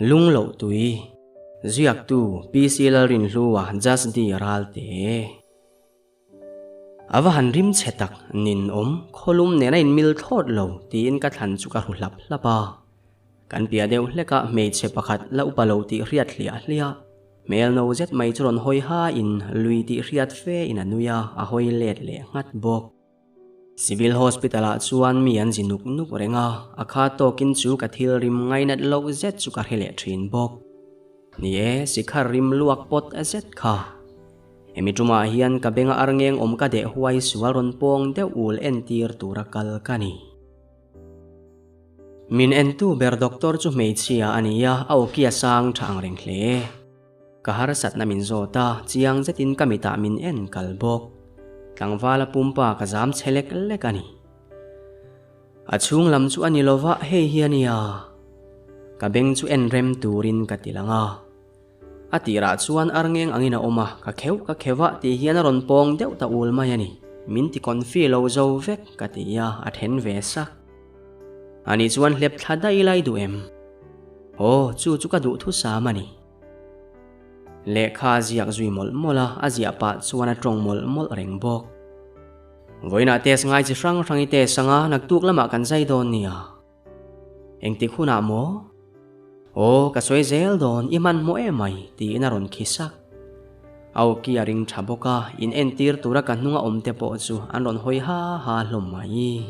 Lungloh tui, Ziaktu PC Lalrinhlua Just D Ralte. A va han rim chhe tak, ninawm, khawlum nen a inmil thlawt lo tiin ka thlan chu ka hru hlap hlap a. Kan piah deuh hlekah hmeichhe pakhat la upa lo tih hriat hliah hliah, hmel no zet mai chu rawn hawi hain lui tih hriat fe in a nui a, a hawi let leh nghat bawk. Civil Hospital ah chuan mi an zi nuk nuk reng a, a kha tawkin chu ka thil rim ngainat loh zet chu ka hre leh thin bawk. Ni e, sikhar rim luak pawt zet kha. Hemi tumah hian ka benga arngeng awm ka deh huai sual rawn pawng deuh ul entir tura kal ka ni. Min entu ber doctor chu hmeichhia a ni a, a awki a sang tha ang reng hle. Ka harsatna min zawt a, chiang zetin ka mitah min en kal bawk. Tlangvala pumpa ka zam che lek lek a ni. A chhung lam chu a ni lova, hei hi a nia. Ka beng chu en rem turin ka ti lang a. A tirah chuan arngeng angin a awm a, ka kheuh ka kheuh a tih hian a rawn pawng deuh ta ul mai a ni. Min ti confi lo zo vek ka ti a, a then ve sak. Ani chuan hlep thla daih lai duh em? Aw, chu chu ka duh thusam a ni. Lehkha a ziak zui mawlh mawlh a, a ziah pah chuan a tawng mawlh mawlh reng bawk. Vawiinah test ngai chi hrang hrang i test anga naktuk lamah kan zai dawn nia. Engtik hunah maw? Aw, ka sawi zel dawn, i hmanhmawh em mai, tiin a rawn khi sak. A awki a ring tha bawk a, in entir tura ka hnunga awm te pawh chu an rawn hawi ha ha hlawm mai.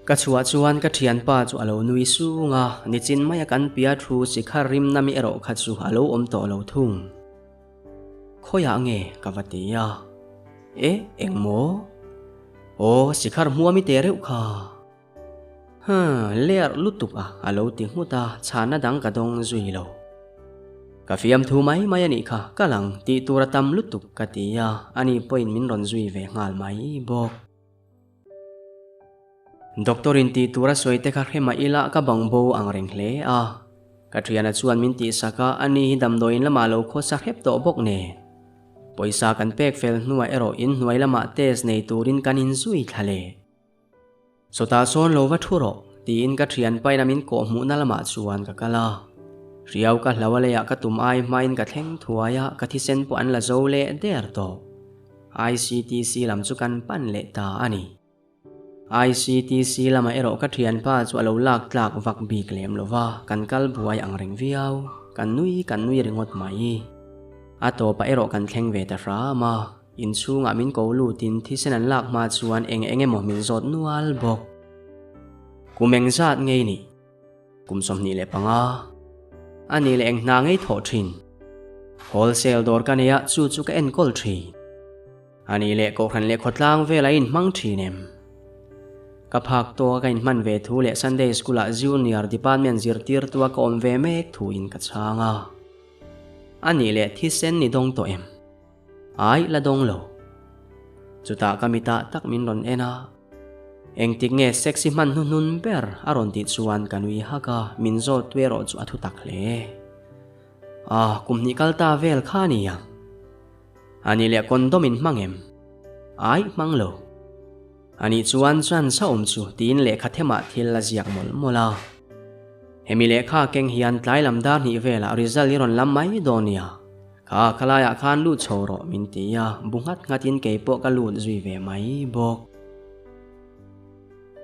Ka chhuah chuan ka thianpa chu a lo nui sung a, nichin maia kan pia thu sikhar rim na mi erawh kha chu a lo awm tawh lo thung. Khawiah nge ka va ti a? E, eng maw? Aw, sikhar hmua mi te reuh kha. Huh, ler lutuk a, a lo ti nghut a, chhana dang ka dawng zui lo. Ka fiamthu mai mai a nih kha, ka lang tih tur a tam lutuk ka ti a, ani pawhin min rawn zui ve nghal mai bawk. Doctor in tih tur a sawi te kha hre mah ila ka bang bo ang reng hle a. Ka thiana chuan min tihsak a, ani hi damdawiin lamah lo khawsa hrep tawh bawk nen. Pawisa kan pek fel hnuah erawh inhnuai lamah test nei turin kan inzui thla leh. Sawtah sawn lo va thu rawh, tiin ka thianpaina min kawh hmuhna lamah chuan ka kal a. Hriau ka hlo a leiah ka tum ai hmain ka thleng thuai a, ka thisen pawh an la zo leh der tawh. ICTC lam chu kan pan leh ta a ni. ICTC lamah erawh ka thianpa chu a lo lak tlak vak bik lem lo va, kan kal buai ang reng viau. Kan nui kan nui ringawt mai. A tawpah erawh kan thleng ve ta hram a. Inchhungah min ko lutin thisen an lak hma chuan eng eng emaw min zawt nual bawk. Kum eng zat ngei ni? Kum 25. A nih leh eng hna ngei thawh thin? Wholesale dawr ka nei a, chu chu ka enkawl thin. A nih leh kohhran leh khawtlang vel a inhmang thin em? Ka phak tawk a ka inhman ve thu leh Sunday School ah Junior Department zirtirtu a ka awm ve mek thuin ka chhang a. A nih leh thisen ni dawng tawh em? Ai la dawng lo. Chutah ka mitah tak min rawn en a. Engtik nge sexy hman hnuhnun ber a rawn tih chuan ka nui hak a, min zawt tu erawh chu a thu tak hle. Ah, kum hnih kal ta vel kha a ni ang. A nih leh condom in hmang em? Ai, hmang lo. A nih chuan chance a awm chu tiin lehkha themah thil a ziak mawlh mawlh a. Hemi lehkha keng hian tlai lam dar hnih velah result i rawn lam mai dawn nia. Kha khalaiah khan lut chho rawh min ti a, bu nghat nghatin kei pawh ka lut zui ve mai bawk.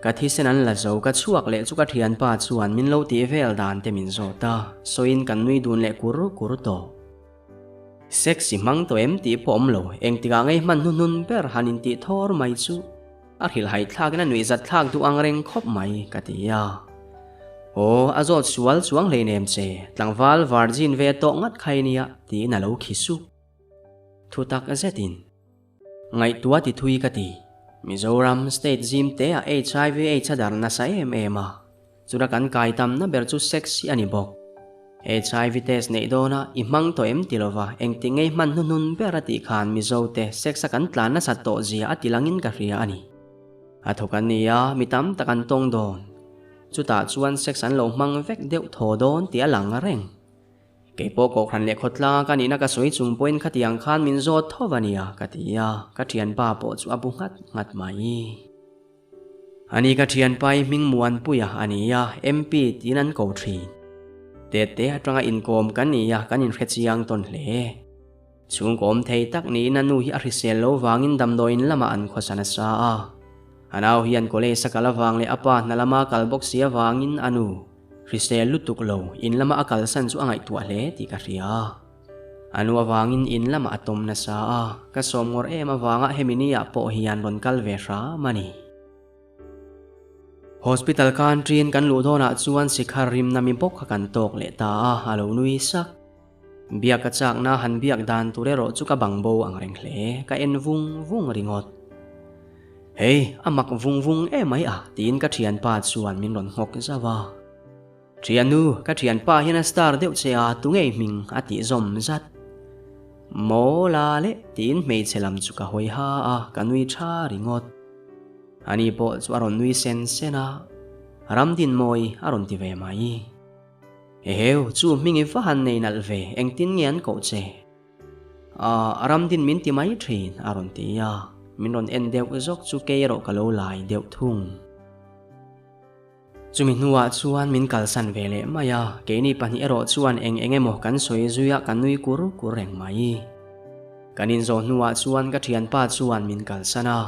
Ka thisen an la zo ka chhuak leh chu ka thianpa chuan min lo tih vel dan te min zawt a, sawiin kan nui dun leh kur kur tawh. Sexy hmang tawh em tih pawh awm lo, engtikah ngei hman hnuhnun ber han intih thawr mai chu. A hrilhhai thlakin a nuihzat thlak duh ang reng khawp mai, ka ti a. Aw, a zawt sual chuang hleinem che, tlangval virgin ve tawh ngat kha i nia, tiin a lo khi sup. Thu tak zetin. Ngaihtuah ti thui ka ti. Mizoram state zim te ah HIV aids a dar nasa em em a. Chura kan kai tamna ber chu sex hi a ni bawk. HIV test neih dawna i hmang tawh em ti lova engti ngei hman hnuhnun ber a tih khan Mizo te sex a kan tlan nasat tawh zia a ti langin ka hria a ni. A thawk an ni a, mi tam tak an tawng dawn. Chutah chuan sex an lo hmang vek deuh thaw dawn tih a lang reng. Kei pawh kohhran leh khawtlanga ka nihna ka sawi chung pawhin khatiang khan min zawt tho va nia ka ti a, ka thianpa pawh chu a bu nghat nghat mai. Ani ka thianpa hi hming Muanpuia a ni a, MP tiin an ko thin. Tete atanga inkawm kan ni a, kan inhre chiang tawn hle. Chhungkaw awm thei tak niin a nu hi a hrisel lo vangin damdawiin lamah an khawsa nasa a. A nau hian college a kal avang leh a pa hna lama kal bawk si avangin a nu hrisel lutuk lo in lama a kalsan chu a ngaihtuah hle tih ka hria. A nu avangin in lamah a tawm nasa a, ka sawm ngawr em avanga hemi ni ah pawh hian rawn kal ve hram a ni. Hospital kan ṭin kan luh dawnah chuan sikhar rimna mi bawk kha kan tawk leh ta a, a lo nui sak. Biak ka chakna han biak dan tur erawh chu ka bang bo ang reng hle, ka en vung vung ringawt. Hei, a mak vung vung em mai a, tiin ka ṭhianpa chuan min rawn nghawk zauh a. Ṭhiannu, ka ṭhianpa hian a star deuh che a, tunge i hming? a tih zawm zat. Maw la le, tiin hmeichhe lam chu ka hawi ha a, ka nui ṭha ringawt. Ani pawh chu a rawn nui sen sen a, Ramdinmawi a rawn ti ve mai. Eheu, chu hming i va han nei nalh ve, engtin nge an koh che? Aah, Ramdin min ti mai thin, a rawn ti a, min rawn en deuh zawk chu kei erawh ka lo lai deuh thung. Chumi hnuah chuan min kalsan ve leh mai a, keini pahnih erawh chuan eng eng emaw kan sawi zui a, kan nui kur kur reng mai. Kan inzawh hnuah chuan ka thianpa chuan min kalsan a,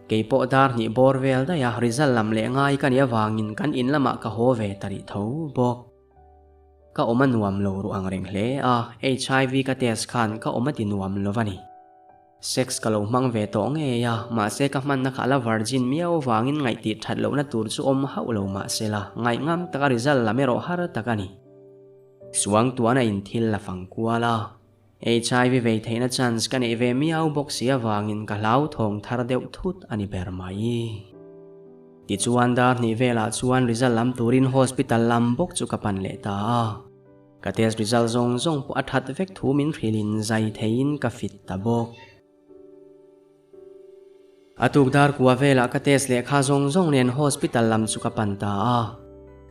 kei pawh dar hnih bawr vel daih a, result lam leh ngai ka nih avangin kan in lamah ka haw ve ta rih tho bawk. Ka awm a nuam lo ruh ang reng hle a, HIV ka test khan ka awm a ti nuam lo va ni. Sex ka lo hmang ve tawh ngei a, mahse ka hmanna kha a la virgin miau vangin ngaihtih that lohna tur chu awm hauh lo mahse la, ngaihngam taka result lam erawh har tak a ni. Suangtuahna in thil la fang kual a, HIV vei theihna chance ka neih ve miau bawk si avangin ka hlauthawng thar deuh thut a ni ber mai. Tichuan dar hnih velah chuan result lam turin hospital lam bawk chu ka pan leh ta a. Ka test result zawng zawng pawh a that vek thu min hrilhin zai theiin ka fit ta bawk. A tuk dar kua velah ka test lehkha zawng zawng nen hospital lam chu ka pan ta a.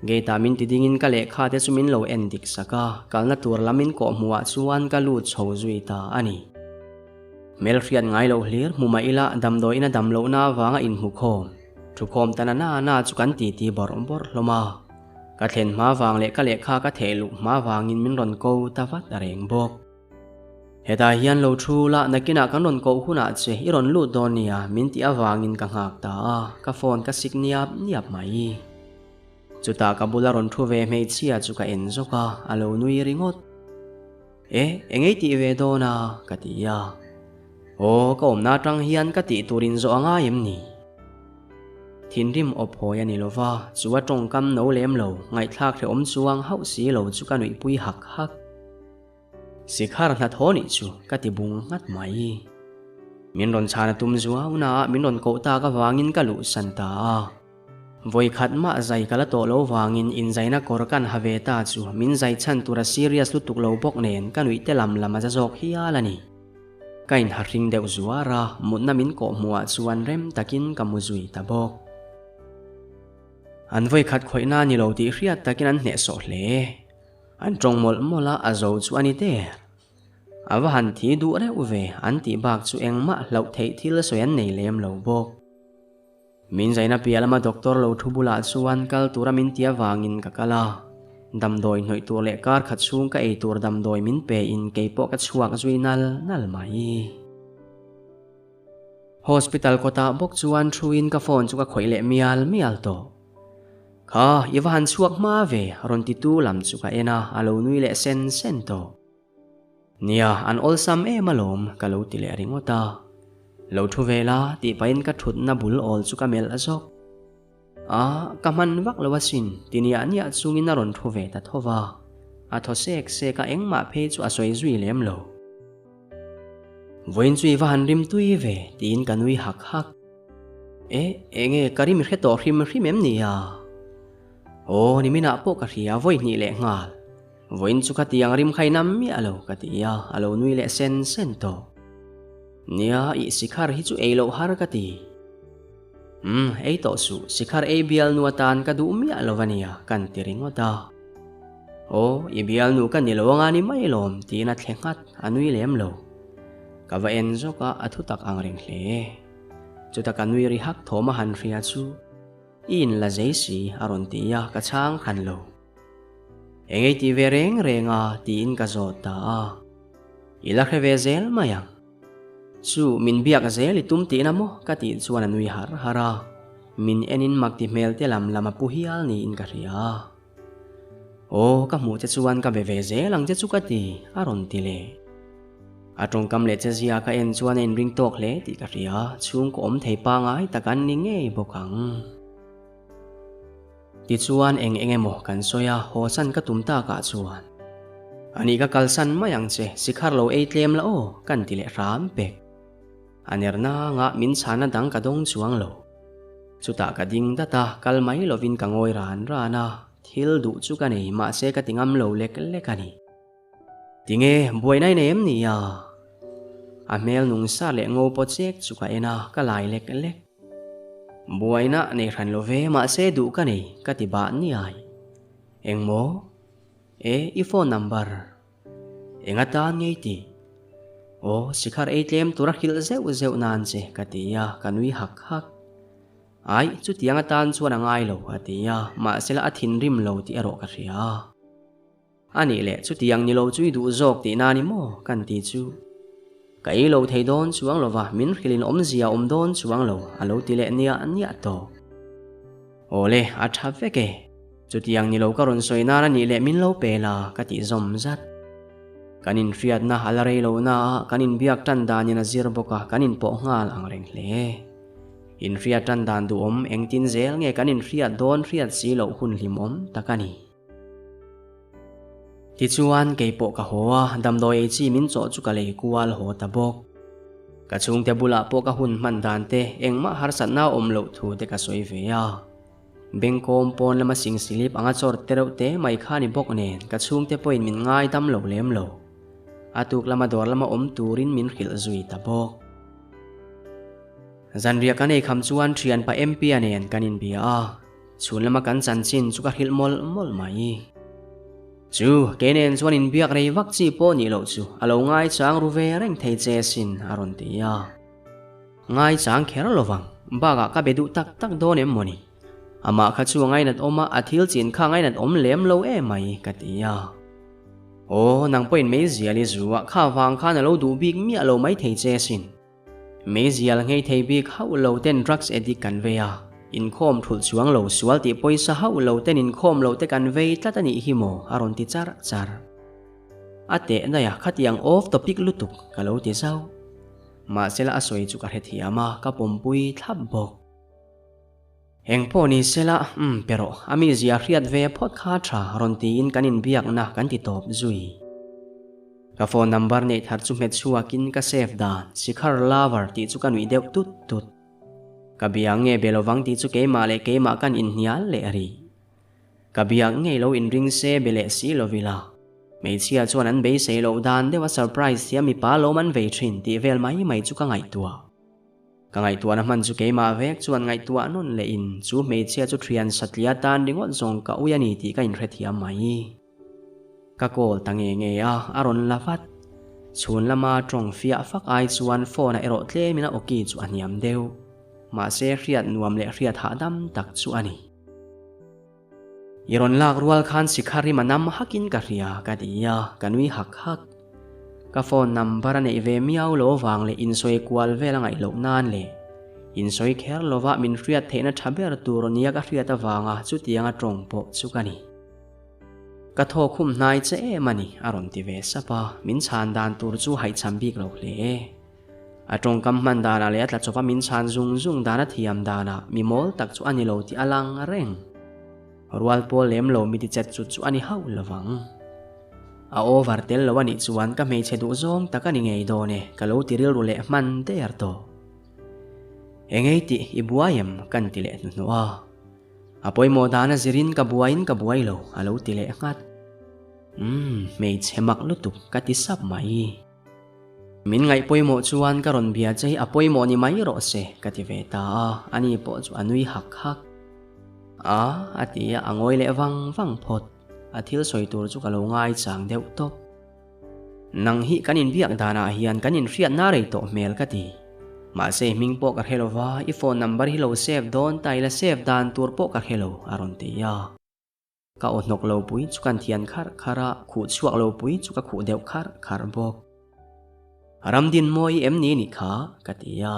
Gate ah min ti dingin ka lehkha te chu min lo en dik sak a, kalna tur lam in kawh hmuh ah chuan ka lut chho zui ta a ni. Hmelhriat ngai loh hlir hmu mah ila damdawiin a dam lohna avanga inhmu khawm, thukhawm ta na na na chu kan titi bawrh bawrh hlawm a. Ka thlen hma vang leh ka lehkha ka theh luh hma vangin min rawn ko ta vat a reng bawk. Hetah hian lo thu la, nakinah kan rawn koh hunah che i rawn lut dawn nia min tih avangin ka nghak ta a, ka phone ka sik niap niap mai. Chutah ka bula rawn thu ve hmeichhia chu ka en zawk a, a lo nui ringawt. E, engei tih ve dawn a? ka ti a. Aw, ka awmna atang hian ka tih tur inzawh a ngai em ni? Thinrim awp hawi a ni lo va, chu a tawngkam no lem lo, ngaihthlak hrehawm chuang hauh si lo chu ka nuihpui hak hak. Sikhar hnathawh nih chu ka ti bung nghat mai. Min rawn chhan a tum zuau naah min rawn koh tak avangin ka luhsan ta a. Vawi khat mah zai ka la tawh lo vangin inzaina kawr kan ha ve ta chu min zai chhan tur a serious lutuk lo bawk nen ka nuih te lam lam a za zawk hial a ni. Ka inhahring deuh zuar a, mutna min kawh hmuhah chuan rem takin ka mu zui ta bawk. An vawi khat khawihna ni lo tih hriat takin an hnehsawh hle. An tawng mawlh mawlh a, a zo chu a ni der. A va han thi duh reuh ve an tih bak chu engmah hlauh theih thil sawi an nei lem lo bawk. Min zaina piah lama doctor lo thu bulah chuan kal tura min ti avangin ka kal a. Damdawi hnawih tur leh kar khat chhung ka ei tur damdawi min pe in kei pawh ka chhuak zui nal nal mai. Hospital kawtah bawk chuan thu in ka phone chu ka khawih leh mial mial tawh. Kha, i va han chhuak hma ve, rawn ti tu lam chu ka en a, a lo nui leh sen sen tawh. Nia, an awlsam em alawm, ka lo ti leh ringawt a. Lo thu ve la, tih pahin ka thutna bul awl chu ka melh zawk. A, ka hman vak lo asin, ti niah niah chungin a rawn thu ve ta tho va. A thaw sek sek a, engmah phei chu a sawi zui lem lo. Vawiin chu i va han rim tui ve, tiin ka nui hak hak. E, enge ka rim hre tawh hrim hrim em nia? Aw, niminah pawh ka hria vawi hnih leh nghal. Vawiin chu khatiang rim kha inam miah lo ka ti a, a lo nui leh sen sen tawh. Nia, ih sikhar hi chu ei loh har ka ti. Umm, ei tawh suh, sikhar ei bialnu atan ka duh miah lo ania, kan ti ringawt a. Aw, i bialnu ka ni lo anga ni mai lawm, tiin a thle nghat, a nui lem lo. Ka va en zawk a, a thu tak ang reng hle. Chuta ka nui ri hak thawm a han hria chu. I in la zei si a rawn ti a, ka chhang hran lo. Eng ei ti ve reng reng a tiin ka zawt ta a. I la hre ve zel mai ang. Chu min biak zel i tum tihna maw ka tih chuan a nui har har a. Min enin mak ti hmel te lam lam a pu hial niin ka hria. Aw ka hmuh che chuan ka be ve zel ang che chu ka ti a rawn ti leh. A tawngkam leh che zia ka en chuan a inring tawk hle tih ka hria, chhungkaw awm thei pangai tak an ni ngei bawk ang. Tichuan eng eng emaw kan sawi a, haw san ka tum takah chuan Anih ka kalsan mai ang che, sikhar lo ei tlem la aw kan ti leh hram pek. A ner nanga min chhana dang ka dawng chuang lo. Chutah ka ding dat a, kal mai lovin ka ngawi ran ran a, thil duh chu ka nei mahse ka ti ngam lo lek lek a ni. Tinge buaina i nei em ni a? A hmel nung sa leh ngo pawh chek chu ka en a, ka lai lek lek. Buaina nei hran lo ve mahse duh ka nei ka ti bah niai. Engmaw? E, i phone number. Eng atan ngei tih? Aw, sikhar ei tlem tura hrilh zeuh zeuh nan che ka ti a, ka nui hak hak. Aih, chutiang atan chuan a ngai lo a ti a, mahsela a thinrim lo tih erawh ka hria. A nih leh, chutiang ni lo chu i duh zawk tih na ni maw? kan ti chu. Ka ei lo thei dawn chuang lo va, min hrilhin awmzia a awm dawn chuang lo, a lo ti leh niah niah tawh. Awle, a tha vek e. Chutiang ni lo ka rawn sawi nan a nih leh min lo pe la, ka tih zawm zat. Kan inhriatna a la rei lo na a, kan inbiak tan danin a zir bawk a, kan inpawh nghal ang reng hle. Inhriat tan dan duhawm engtin zel nge kan inhriat dawn hriat si loh hun hlimawm tak a ni. Tichuan, kei pawh ka haw a, damdawi ei chi min chawh chu ka lei kual haw ta bawk. Ka chhungte bulah pawh ka hun hman dan te, engmah harsatna a awm loh thu te ka sawi ve a. Bengkawm pawn lama sing silip anga chawr te reuh te mai kha ni bawk nen ka chhungte pawhin min ngai dam lo lem lo. A tuk lama dawr lama awm turin min hrilh zui ta bawk. Zanriah kan ei kham chuan thianpa MP-a nen kan inbia a. Chhun lama kan chanchin chu ka hrilh mawlh mawlh mai. Chu, kei nen chuan inbiak rei vak chi pawh nih loh chu a lo ngaichang ru ve reng thei che sin a rawn ti a. Ngaichang kher lo vang, bakah ka be duh tak tak dawn em mawni? Amah kha chu a ngainat awm a, a thil chin kha a ngainat awm lem lo em mai ka ti a. Aw, nang pawhin meizial i zu a, kha vang khan a lo duh bik miah lo mai thei che sin. Meizial nghei thei bik hauh lo ten drugs addict kan vei a, inkhawm thulh chuang lo sual tih pawisa hauh lo ten inkhawm lo te kan vei tlat a nih hi maw a rawn ti char char. A teh daih a, khatiang off topic lutuk ka lo ti zauh. Mahsela a sawi chu ka hrethiam a, ka pawmpui thlap bawk. Engpawh ni sela, umm pe rawh, a mizia hriat ve phawt kha tha rawn tiin kan inbiakna kan ti tawp zui. Ka phone number neih thar chu hmet chhuakin ka save dan, Sikhar Lover tih chu ka nuih deuh tut tut. Ka bia nge be lovang tih chu keimah leh keimah kan inhnial leh rih. Ka biak ngei lo inring se be leh si lovila. Hmeichhia chuan an beisei loh dan deuha surprise hian mipa lawm an vei thin tih vel mai mai chu ka ngaihtuah. Ka ngaihtuahna hman chu keimah vek chuan ngaihtuah nawn leh in chu hmeichhia chu thian satliah tan ringawt zawng ka ui a ni tih ka inhrethiam mai. Ka call ta nge nge a, a rawn la vat. Chhun lama tawng fiah fak ai chuan phone-a erawh tlemin a awki chu a hniam deuh. Mahse hriat nuam leh hriat hahdam tak chu a ni. I rawn lak rual khan sikhar hi manam hakin ka hria ka ti a, ka nui hak hak. Ka phone number a neih ve miau lo avang leh insawi kual vel a ngaih loh nan leh insawi kher lova min hriat theihna tha ber tur nia ka hriat avanga chutianga tawng pawh chu ka ni. Ka thaw khum hnai che em a ni a rawn ti ve sap a, min chhan dan tur chu haihchham bik lo hle. A tawngkam hman danah leh a tla chawpa min chhan zung zung dan a thiam danah mi mawl tak chu a ni lo tih a lang reng. Rual pawl lem lo mi ti chet chut chu a ni hauh lo vang. A over tel lo a nih chuan ka hmeichhe duh zawng tak a ni ngei dawn e, ka lo ti rilru leh hman der tawh. Engei tih i buai em? kan ti leh hnuhnawh a. A pawimawh dan a zirin ka buaiin ka buai lo, a lo ti leh nghat. Umm, hmeichhe mak lutuk ka ti sap mai. Min ngaih pawimawh chuan ka rawn bia che hi a pawimawh ni mai rawh se, ka ti ve ta a, ani pawh chu a nui hak hak. A, a ti a, a ngawi leh vang vang phawt. A thil sawi tur chu ka lo ngaichang deuh tawp. Nang hi kan inbiak danah hian kan inhriatna rei tawh hmel ka ti. Mahse i hming pawh ka hre lo va, i phone number hi lo save dawn ta ila save dan tur pawh ka hre lo, a rawn ti a. Ka aw hnawk lo pui chu kan thian kharh kharh a, khuh chhuak lo pui chu ka khuh deuh kharh kharh bawk. Ramdinmawi i em ni nih kha? ka ti a.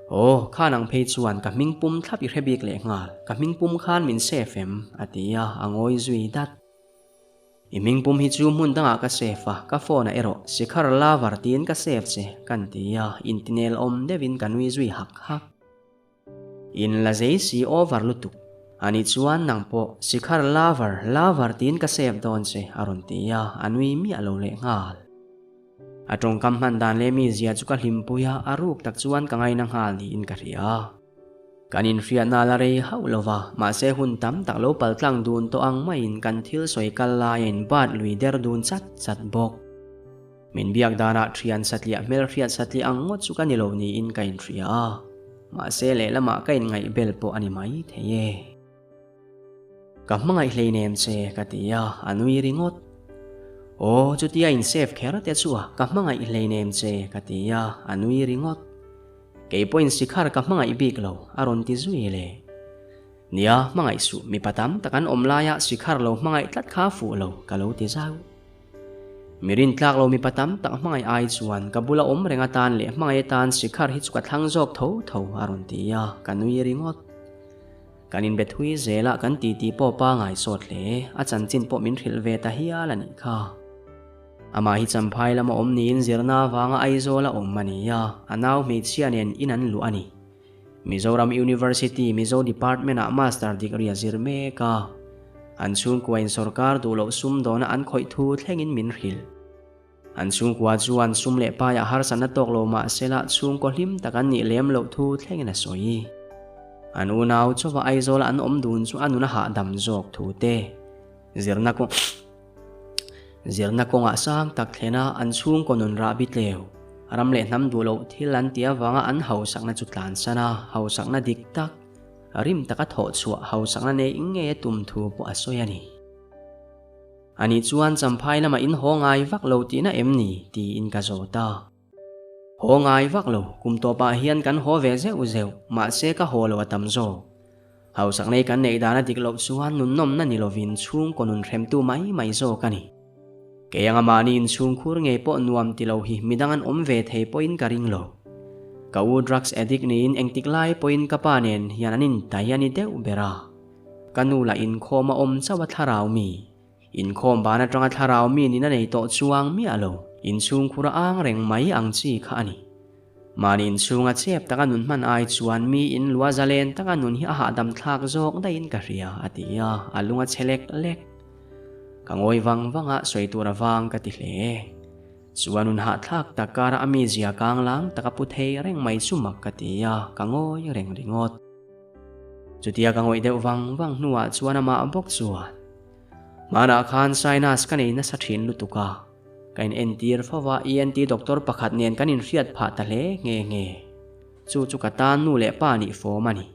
Aw, khan ang phei chuan ka hming pum thlap i hre bik leh nghal, ka hming pum khan min save em? a ti a, a ngawi zui dat. I hming pum hi chu hmun dangah ka save a, ka phone ah erawh Sikhar Lover tiin ka save che, kan ti a, intinel awm deuhin ka nui zui hak hak. In la zei si over lutuk. Ani chuan nang pawh Sikhar Lover, Lover tiin ka save dawn che, a rawn ti a, a nui miah lo leh nghal. A tawngkam hman dan leh mizia chu ka hlimpui a, a ruk tak chuan ka ngaina nghal niin ka hria. Kan inhriatna la rei hauh lo va, mahse hun tam tak lo pal tlang dun tawh ang maiin kan thil sawi kal lai a inbat lui der dun chat chat bawk. Min biak danah thian satliah hmelhriat satliah ang ngawt chu ka ni lo niin ka inhria a, mahse lehlamah ka inngaihbel pawh a ni mai thei e. Ka hmangaih hleinem che ka ti a, a nui ringawt. Aw, chutia in save kher te chu a, ka hmangaih hleinem che ka ti a, a nui ringawt. Kei pawhin Sikhar ka hmangaih bik lo, a rawn ti zui le. Nia, hmangaih suh, mipa tam tak an awm laia Sikhar lo hmangaih tlat kha fuh lo, ka lo ti zau. Mi rintlak lo mipa tam tak hmangaih ai chuan ka bula awm reng atan leh hmangaih atan Sikhar hi chu ka thlang zawk tho tho, a rawn ti a, ka nui ringawt. Kan inbe thui zel a, kan titi pawh pangai sawt hle. A chanchin pawh min hrilh ve ta hial a nih kha. Amah hi Champhai lama awm niin zirna avanga Aizawl a awm a ni a, a nau hmeichhia nen in an luh a ni. Mizoram University Mizo Department ah Master degree a zir mek a. An chhungkuain sawrkar duh loh sumdawna an khawih thu thlengin min hrilh. An chhungkua chuan sum leh paiah harsatna tawk lo mah sela chhungkaw hlim tak an nih lem loh thu thlengin a sawi. An unau chauva Aizawla an awm dun chu a nun a hahdam zawk thu te. Zirna kawng Zirna kawngah sang tak thlena an chhungkaw nun rahbi tleu, ram leh hnam duh loh thil an tih avanga an hausakna chu tlansan a, hausakna dik tak, rim taka thawh chhuah hausakna nei ngei a tum thu pawh a sawi a ni. Ani chuan Champhai lamah in haw ngai vak lo tihna em ni? tiin ka zawt a. Haw ngai vak lo, kum tawpah hian kan haw ve zeuh zeuh, mahse ka haw lo a tam zawk. Hausak nei kan neih dan a dik loh chuan nunnawmna ni lovin chhungkaw nun hremtu mai mai zawk a ni. Kei anga mahni inchhungkhur ngei pawh nuam ti lo hi midang an awm ve thei pawhin ka ring lo. Ka u drugs addict niin engtik lai pawhin ka pa nen hian an intai a ni deuh ber a. Ka nu lah inkhawm a awm chauh a thlarau mi. Inkhawm ban atanga thlarau mi nin a nei tawh chuang miah lo, inchhungkhur a ang reng mai ang chi kha a ni. Mahni inchhunga chep taka nun hman ai chuan mi in lua zalen taka nun hi a hahdam thlak zawk daihin ka hria, a ti a, a lung a chhe lek lek. Ka ngawi vang vang a, sawi tur avang ka ti hle. Chuan nun hahthlak tak kara a mizia kanglang taka pu thei reng mai chu mak ka ti a, ka ngawi reng ringawt. Chutia ka ngawih deuh vang vang hnuah chuan amah bawk chuan, Hmanah khan sinus ka nei nasa thin lutuk a, ka inentir fo va, ENT doctor pakhat nen kan inhriat phah ta hle nghe nghe. Chu chu ka tan nu leh pa nih fawm a ni.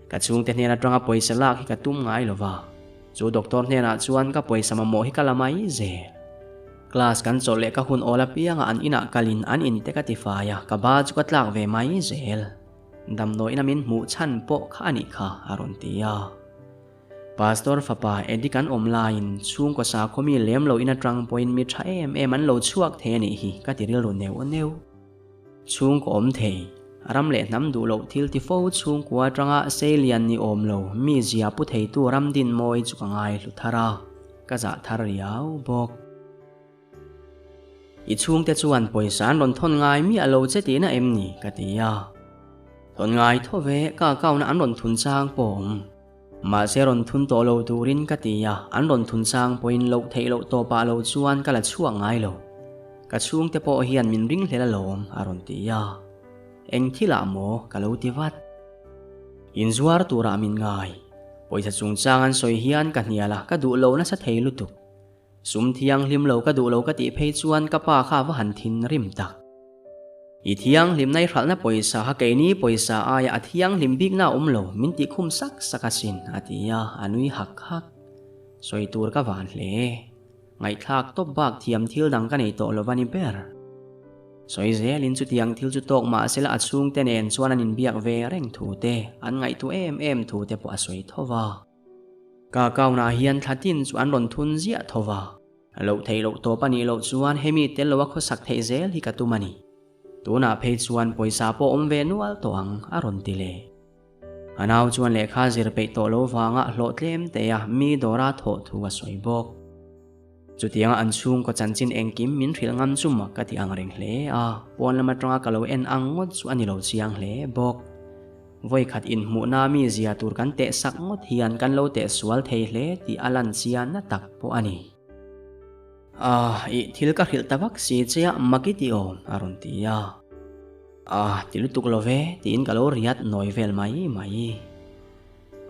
Ka chhungte hnen atanga pawisa lak hi ka tum ngai lo va, chu doctor hnenah chuan ka pawisa mamawh hi ka la mai zel. Class kan chawlh leh ka hun awl apiangah an inah kalin an inte ka tifai a, ka ba chu ka tlak ve mai zel. Damdawiina min hmuh chhan pawh kha a nih kha, a rawn ti a. Pastor fapa Eddie kan awm laiin chhungkaw sakhaw mi lem lo in atang pawhin mi tha em em an lo chhuak thei a nih hi ka ti rilru neuh neuh. Chhungkaw awm thei, ram leh hnam duh loh thil ti fo chhungkua atanga seilian ni awm lo mi zia pu theitu ram dinmawi chu ka ngai hlu thar a, ka zah thar riau bawk. I chhungte chuan pawisa an rawn thawn ngai miah lo che tihna em ni? ka ti a. Thawn ngai tho ve, ka account-a an rawn thun chang pawh awm. Mahse rawn thun tawh lo turin ka ti a, an rawn thun chang pawhin loh theih loh tawpah lo chuan ka la chhuak ngai lo. Ka chhungte pawh hian min ringhlel alawm, a rawn ti a. Eng thilah maw? ka lo ti vat. Inzuar turah min ngai. Pawisa chungchang an sawi hian ka hnial a, ka duh lo nasa thei lutuk. Sum thianghlim lo ka duh lo ka tih phei chuan ka pa kha va han thinrim tak. I thianghlimna i hralhna pawisa kha keini pawisa aia a thianghlim bikna a awm lo min tih khum sak sak asin a ti a, a nui hak hak. Sawi tur ka van hle. Ngaihthlak tawp bak thiam thil dang ka nei tawh lo va ni ber. Sawi zelin chutiang thil chu tawk mah sela a chhungte nen chuan an inbiak ve reng thu te, an ngaihtuah em em thu te pawh a sawi tho va. Ka account-ah hian thla tin chu an rawn thun ziah tho va. Loh theih loh tawp a nih loh chuan hemi tel loa khawsak theih zel hi ka tum a ni. Tunah phei chuan pawisa pawh awm ve nual tawh ang, a rawn ti leh. A nau chuan lehkha zir peih tawh lo vanga hlawh tlem te a mi dawra thawh thu a sawi bawk. Chutianga an chhungkaw chanchin engkim min hrilh ngam chu mak ka ti ang reng hle a, pawn lam atanga ka lo en ang ngawt chu a ni lo chiang hle bawk. Vawikhat inhmuhna mi zia tur kan teh sak ngawt hian kan lo teh sual thei hle tih a lan chianna tak pawh a ni. Ah, ih thil ka hrilh ta vak si che a, mak i ti awm, a rawn ti a. Ah, ti lutuk lo ve, tiin ka lo riat nawi vel mai mai.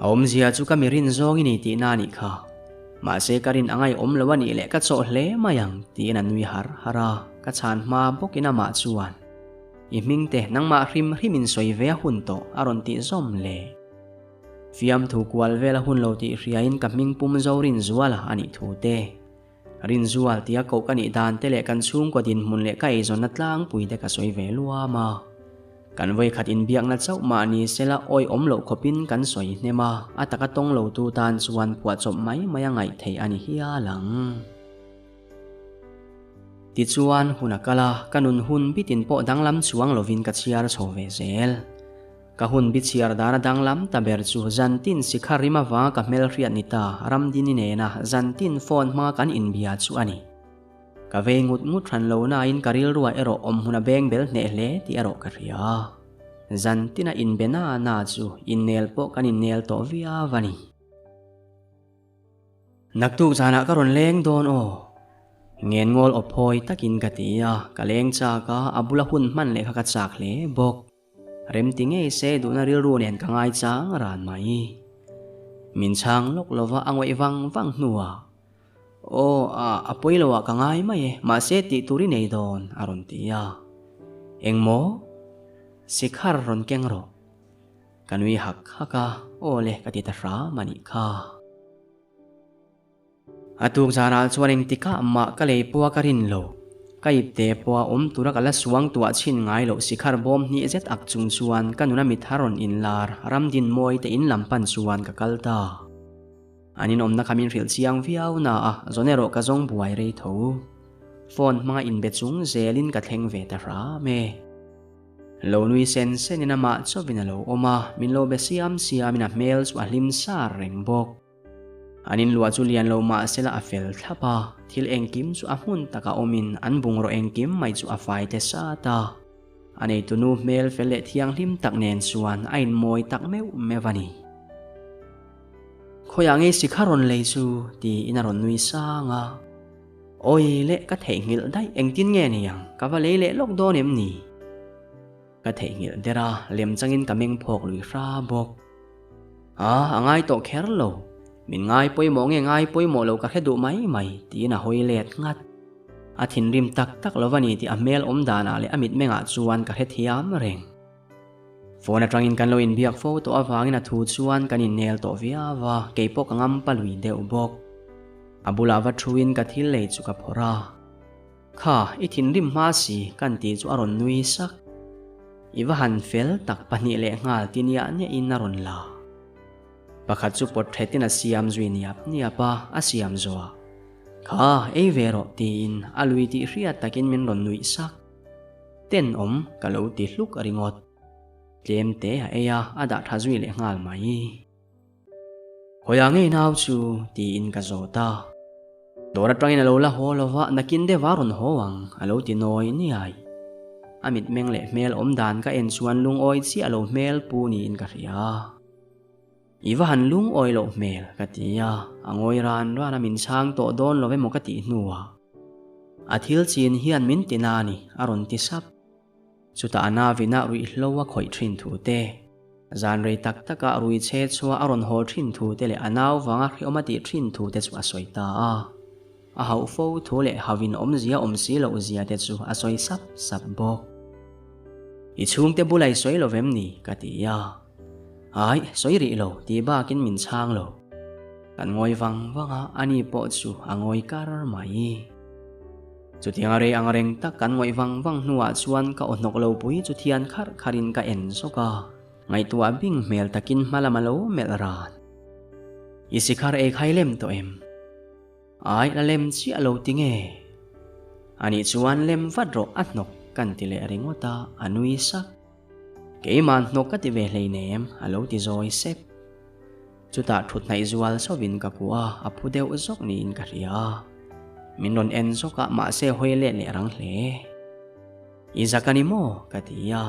A awmzia chu ka mi rin zawng i ni tihna a nih kha. Mahse ka rin angai awm lo a nih leh ka chawh hle mai ang, tiin a nui har har a, ka chhan hma bawkin amah chuan, I hming te nangmah hrim hrimin sawi ve a hun tawh, a rawn tih zawm le. Fiamthu kual vel a hun lo tih hriain ka hming pum zo Rinzuala a nih thu te, Rinzual tia koh ka nih dan te leh kan chhungkaw dinhmun leh ka eizawnna tlangpui te ka sawi ve luam a. Kan vawikhat inbiakna chauh mahni sela awi awm loh khawpin kan sawi hnem a, a taka tawng lo tu tan chuan phuahchawp mai mai a ngaih theih a ni hial ang. Tichuan, hun a kal a, ka nun hun bitin pawh danglam chuang lovin ka chhiar chho ve zel. Ka hun bi chhiar dana danglam ta ber chu zantin sikhar rim avanga ka hmelhriat ni ta Ramdini nena zantin phone hmanga kan inbia chu a ni. Ka vei ngut ngut hran lo nain ka rilruah erawh awmhmun a beng bel hneh hle tih erawh ka hria. Zantina inbe na na chu innel pawh kan innel tawh viau a ni. Naktuk zanah ka rawn leng dawn aw. Ngenngol aw phawi takin ka ti a, ka leng chak a, a bula hun hman leh kha ka chak hle bawk. Rem ti ngei se duhna rilru nen ka ngai chang ran mai. Min chhang lawk lova a ngawih vang vang hnuah, Aw, a, a pawi loah ka ngai mai e, mahse tih tur i nei dawn, a rawn ti a. Engmaw? Sikhar rawn keng rawh. Ka nui hak hak a, Aw le, ka ti ta hram a nih kha. A tuk zanah chuan engtikah mah ka lei pawha ka rin lo. Ka ipte pawha awm tura ka la suang tuah chhin ngai loh sikhar bawm hnih zet ak chung chuan ka nuna mithar rawn inlar Ramdinmawi te in lam pan chuan ka kal ta. An inawmna kha min hrilh chiang viau na a, zawn erawh ka zawng buai rei tho. Phone hmanga inbe chung zelin ka thleng ve ta hram e. Lo nui sen senin amah chauhin a lo awm a, min lo be siam siamin a hmel chu a hlim sar reng bawk. An inluah chu lian lo mah sela a fel thlap a, thil engkim chu a hmun takah awmin an bungraw engkim mai chu a fai te sat a. A neitunu hmel fel leh thianghlim tak nen chuan a inmawi tak meuh meuh a ni. Khawiah nge sikha rawn lei chu? tiin a rawn nui sang a. Awi leh ka theihnghilh daih engtin nge ni ang, ka va lei leh lawk dawn em ni? Ka theihnghilh der a, lem changin ka meng phawk lui hra bawk. A, a ngai tawh kher lo. Min ngai pawimawh nge ngai pawimawh lo ka hre duh mai mai, tiin a hawi let nghat. A thinrim tak tak lo va ni tih a hmel awm danah leh a mitmengah chuan ka hrethiam reng. Phone atangin kan lo inbiak fo tawh avangin a thu chuan kan innel tawh viau a, keipawh ka ngam palui deuh bawk. A bulah va thuin ka thil lei chu ka phawrh a. Kha, i thinrim hma si, kan tih chu a rawn nui sak. I va han fel tak pahnih leh nghal ti niah niahin a rawn la. Pakhat chu pawt thetin a siam zui niap niap a, a siam zuah. Kha, ei ve rawh tiin a lui tih hriat takin min rawn nuih sak. Tenawm ka lo ti hluk a ringawt. Tlem te a ei a, a dah tha zui leh nghal mai. Hawiah ngei nau chu tiin ka zawt a. Dawr atangin a lo la haw lo va, nakin deuh a rawn haw ang, a lo ti nawi niai. A mitmeng leh hmel awm dan ka en chuan lungawi chiah lo hmel pu niin ka hria. I va han lungawi loh hmel, ka ti a, a ngawi ran ran a min chhang tawh dawn lo emaw ka tih hnuah. A thil chin hian min ti na a ni, a rawn ti sap. Chutah a navina ruihhlo a khawih thin thu te, zan rei tak taka rui chhe chhuah a rawn haw thin thu te leh a nau vanga hreawm a tih thin thu te chu a sawi ta a. A hauh fo thu leh hauhin awmzia awm si loh zia te chu a sawi sap sap bawk. I chhungte bula i sawi lo vem ni? ka ti a. Aih, sawi rih lo tih bakin min chhang lo. Kan ngawi vang vang a, ani pawh chu a ngawi kar mai. Chutianga rei ang reng tak kan ngawih vang vang hnuah chuan ka aw hnawk lo pui chu thian kharh kharhin ka en zawk a, ngaihtuah bing hmel takin hma lam a lo melh ran. I sikhar ei khai lem tawh em? Ai la lem chiah lo ti nge? Anih chuan lem vat rawh a hnawk kan ti leh ringawt a, a nui sak. Keimah hnawk ka ti ve hleinem a lo ti zawi sep. Chutah thut hnaih zual sauvin ka kuah a, a phu deuh zawk niin ka hria a. Min rawn en zawk a, mahse hawi let leh rang hle. I zak a ni maw? ka ti a,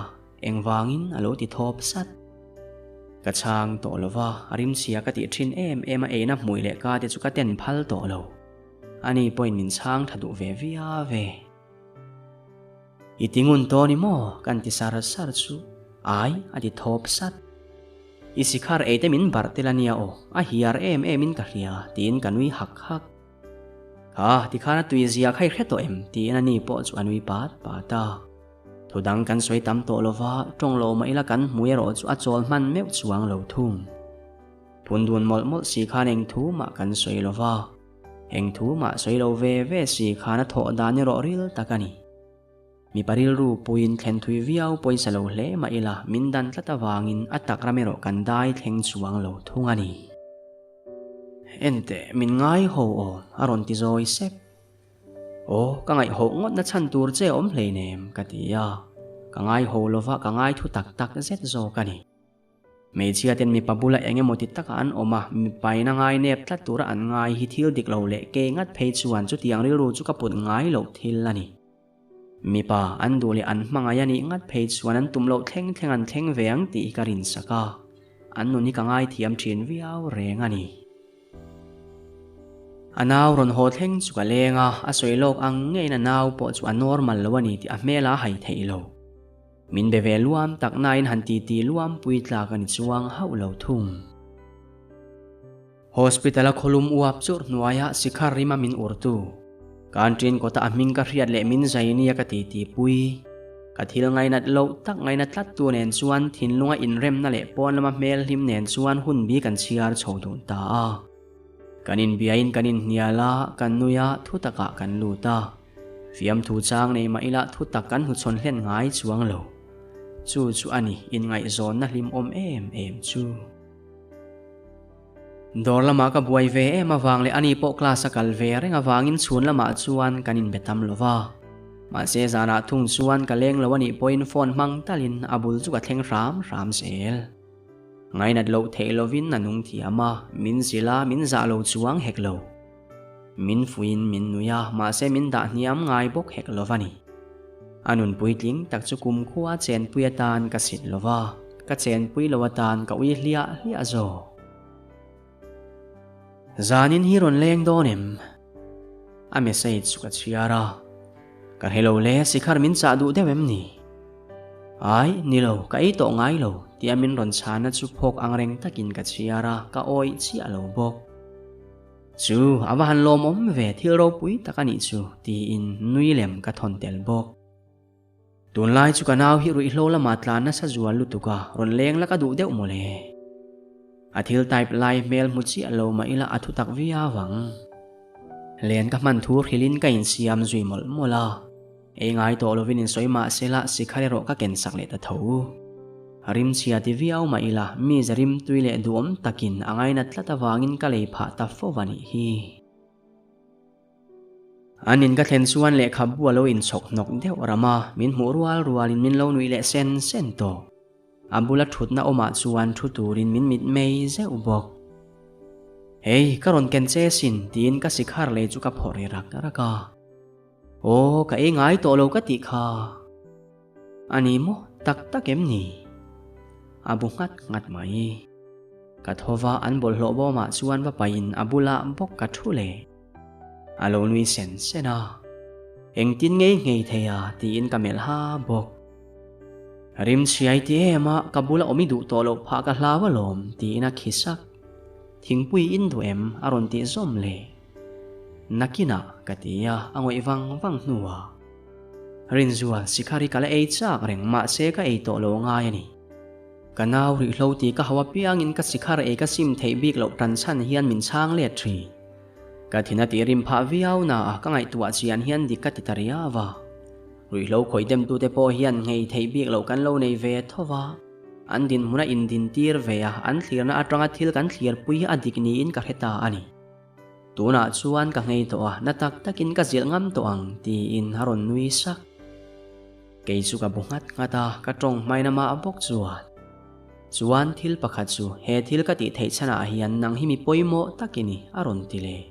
engvangin a lo ti thawp sat. Ka chhang tawh lo va, a rimchhia ka tih thin em em a eina hmui leh ka te chu ka ten phal tawh lo. Ani pawhin min chhang tha duh ve viau ve. I ti ngun tawh ni maw? Kan ti sar sar chu ai a ti thawp sat. I sikhar ei te min barh tel a nia aw, a hiar em em in ka hria tiin ka nui hak hak. Kha tikhan a tui zia kha i hre tawh em? Tiin a ni pawh chu a nui pat pat a. Thu dang kan sawi tam tawh lova, tawng lo mah ila kan hmui erawh chu a chawl hman meuh chuang lo thung. Phun dun mawlh mawlh si khan eng thu mah kan sawi lova. Eng thu mah sawi lo ve ve si khan a thawh dan erawh ril tak a ni. Mipa rilru puiin thlen thui viau pawisa lo hle mah ila min dan tlat avangin a tak ram erawh kan dai thleng chuang lo thung a ni. Enteh, min ngai ho aw, a rawn ti zawi sep. Aw, ka ngaihhoh ngawt na chhan tur che awm hleinem, ka ti a. Ka ngaiho lova ka ngai thu tak tak zet zawk a ni. Hmeichhia ten mipa bula eng emaw ti taka an awm a, mipa in a ngai nep tlat tura an ngai hi thil dik lo leh ke ngat phei chuan chutiang rilru chu ka put ngai loh thil a ni. Mipa an duh leh an hmangaih a nih ngat phei chuan an tum loh thleng thleng an thleng ve ang tih hi ka rinsak a, an nun hi ka ngaithiam thin viau reng a ni. A nau rawn haw thleng chu ka leng a, a sawi lawk ang ngeiin a nau pawh chu a normal lo a ni tih a hmel a hai theih lo. Min be ve luam tak nain han titi luam pui tlak a ni chuang hauh lo thung. Hospital a khawlum uap churh hnuaia sikhar rima min urtu. Canteen kawta a hming ka hriat leh min zai nia ka titi pui. Ka thil ngainat loh tak ngaina tlat tu nen chuan thinlunga inremna leh pawn lama hmel hlim nen chuan hun bi kan chhiar chho dun ta a. Kan inbiain kan inhnial a, kan nui a, thu takah kan lut a. Fiamthu chang nei mah ila thu tak kan hnuchhawn hlen ngai chuang lo. Chu chu a ni inngaihzawnna hlimawm em em chu. Dawr lamah ka buai ve em avang leh ani pawh class a kal ve reng avangin chhun lamah chuan kan inbe tam lo va. Mahse zanah thung chuan ka leng lo a nih pawhin phone hmang talin a bul chu ka thleng hram hram zel. Ngainat loh theih lovin a nung thiam a, min zilh a, min zah lo chuang hek lo. Min fuiin min nui a, mahse min dah hniam ngai bawk hek lo va ni. A nun puitling tak chu kumkhua chenpui atan ka sit lo va, ka chenpui lo atan ka ui hliah hliah zawk. Zanin hi rawn leng dawn em? A message chu ka chhiar a. Ka hre lo le, sikhar min chah duh deuh em ni? Ai, ni lo, ka ei tawh ngai lo, tia min rawn chhana chu phawk angreng takin ka chhiar a, ka awih chiah lo bawk. Chu, a va han lawmawm ve, thil ropui tak a nih chu, tiin nui lem ka thawn tel bawk. Tunlai chu ka nau hi ruihhlo lamah tlan nasa zual lutuk a, rawn leng la ka duh deuh mawle. A thil type lai hmel hmu chiah lo mah ila a thu tak viau ang. Len ka hman thu hrilhin ka insiam zui mawlh mawlh a. Ei ngai tawh lovin insawi mah sela sikhar erawh ka ken sak leh ta tho. Rimchhia ti viau mah ila mi za rimtui leh duhawm takin a ngainat tlat avangin ka lei phah ta fo va nih hi. An in ka thlen chuan lehkhabu a lo inchhawk hnawk deuh ram a, min hmuh rual rualin min lo nuih leh sen sen tawh. A bula thutna awmah chuan thu turin min mit mei zeuh bawk. Hei, ka rawn ken che sin tiin ka sikhar lei chu ka phawrh ri rak rak a. Aw, ka ei ngai tawh lo ka tih kha. A ni maw? Tak tak em ni? A bu nghat nghat mai. Ka tho va, an bawlhhlawh bawmah chuan va pahin a bulah bawk ka thu leh. A lo nui sen sen a. Engtin ngei ngei thei a tiin ka melh ha bawk. Rimchhiai ti em a, ka bula awm i duh tawh loh phah ka hlau alawm tiin a khi sak. Thingpui in duh em? A rawn tih zawm leh. Nakinah ka ti a, a ngawih vang vang hnuah. Rinzual, sikhar hi ka la ei chak reng, mahse ka ei tawh lo ngai a ni. Ka nau rihlo tih ka hau apiangin ka sikhar ei ka sim theih bik loh tan chhan hian min chhang let thin. Ka thin a tih rim phah viau na a ka ngaihtuah chian hian dik ka ti ta riau a. Ruihhlo khawih demtute pawh hian nghei theih bik loh kan lo nei ve tho va. An dinhmun a indintir ve a, an thlirna atanga thil kan thlirpui hi a dik niin ka hre ta a ni. Tunah chuan ka nghei tawh a, na tak takin ka zilh ngam tawh ang, tiin a rawn nui sak. Kei chu ka bu nghat nghat a, ka tawng hmaina mah bawk chuan. Chuan thil pakhat chu he thil ka tih theih chhanah hian nang hi mi pawimawh tak i ni, a rawn ti leh.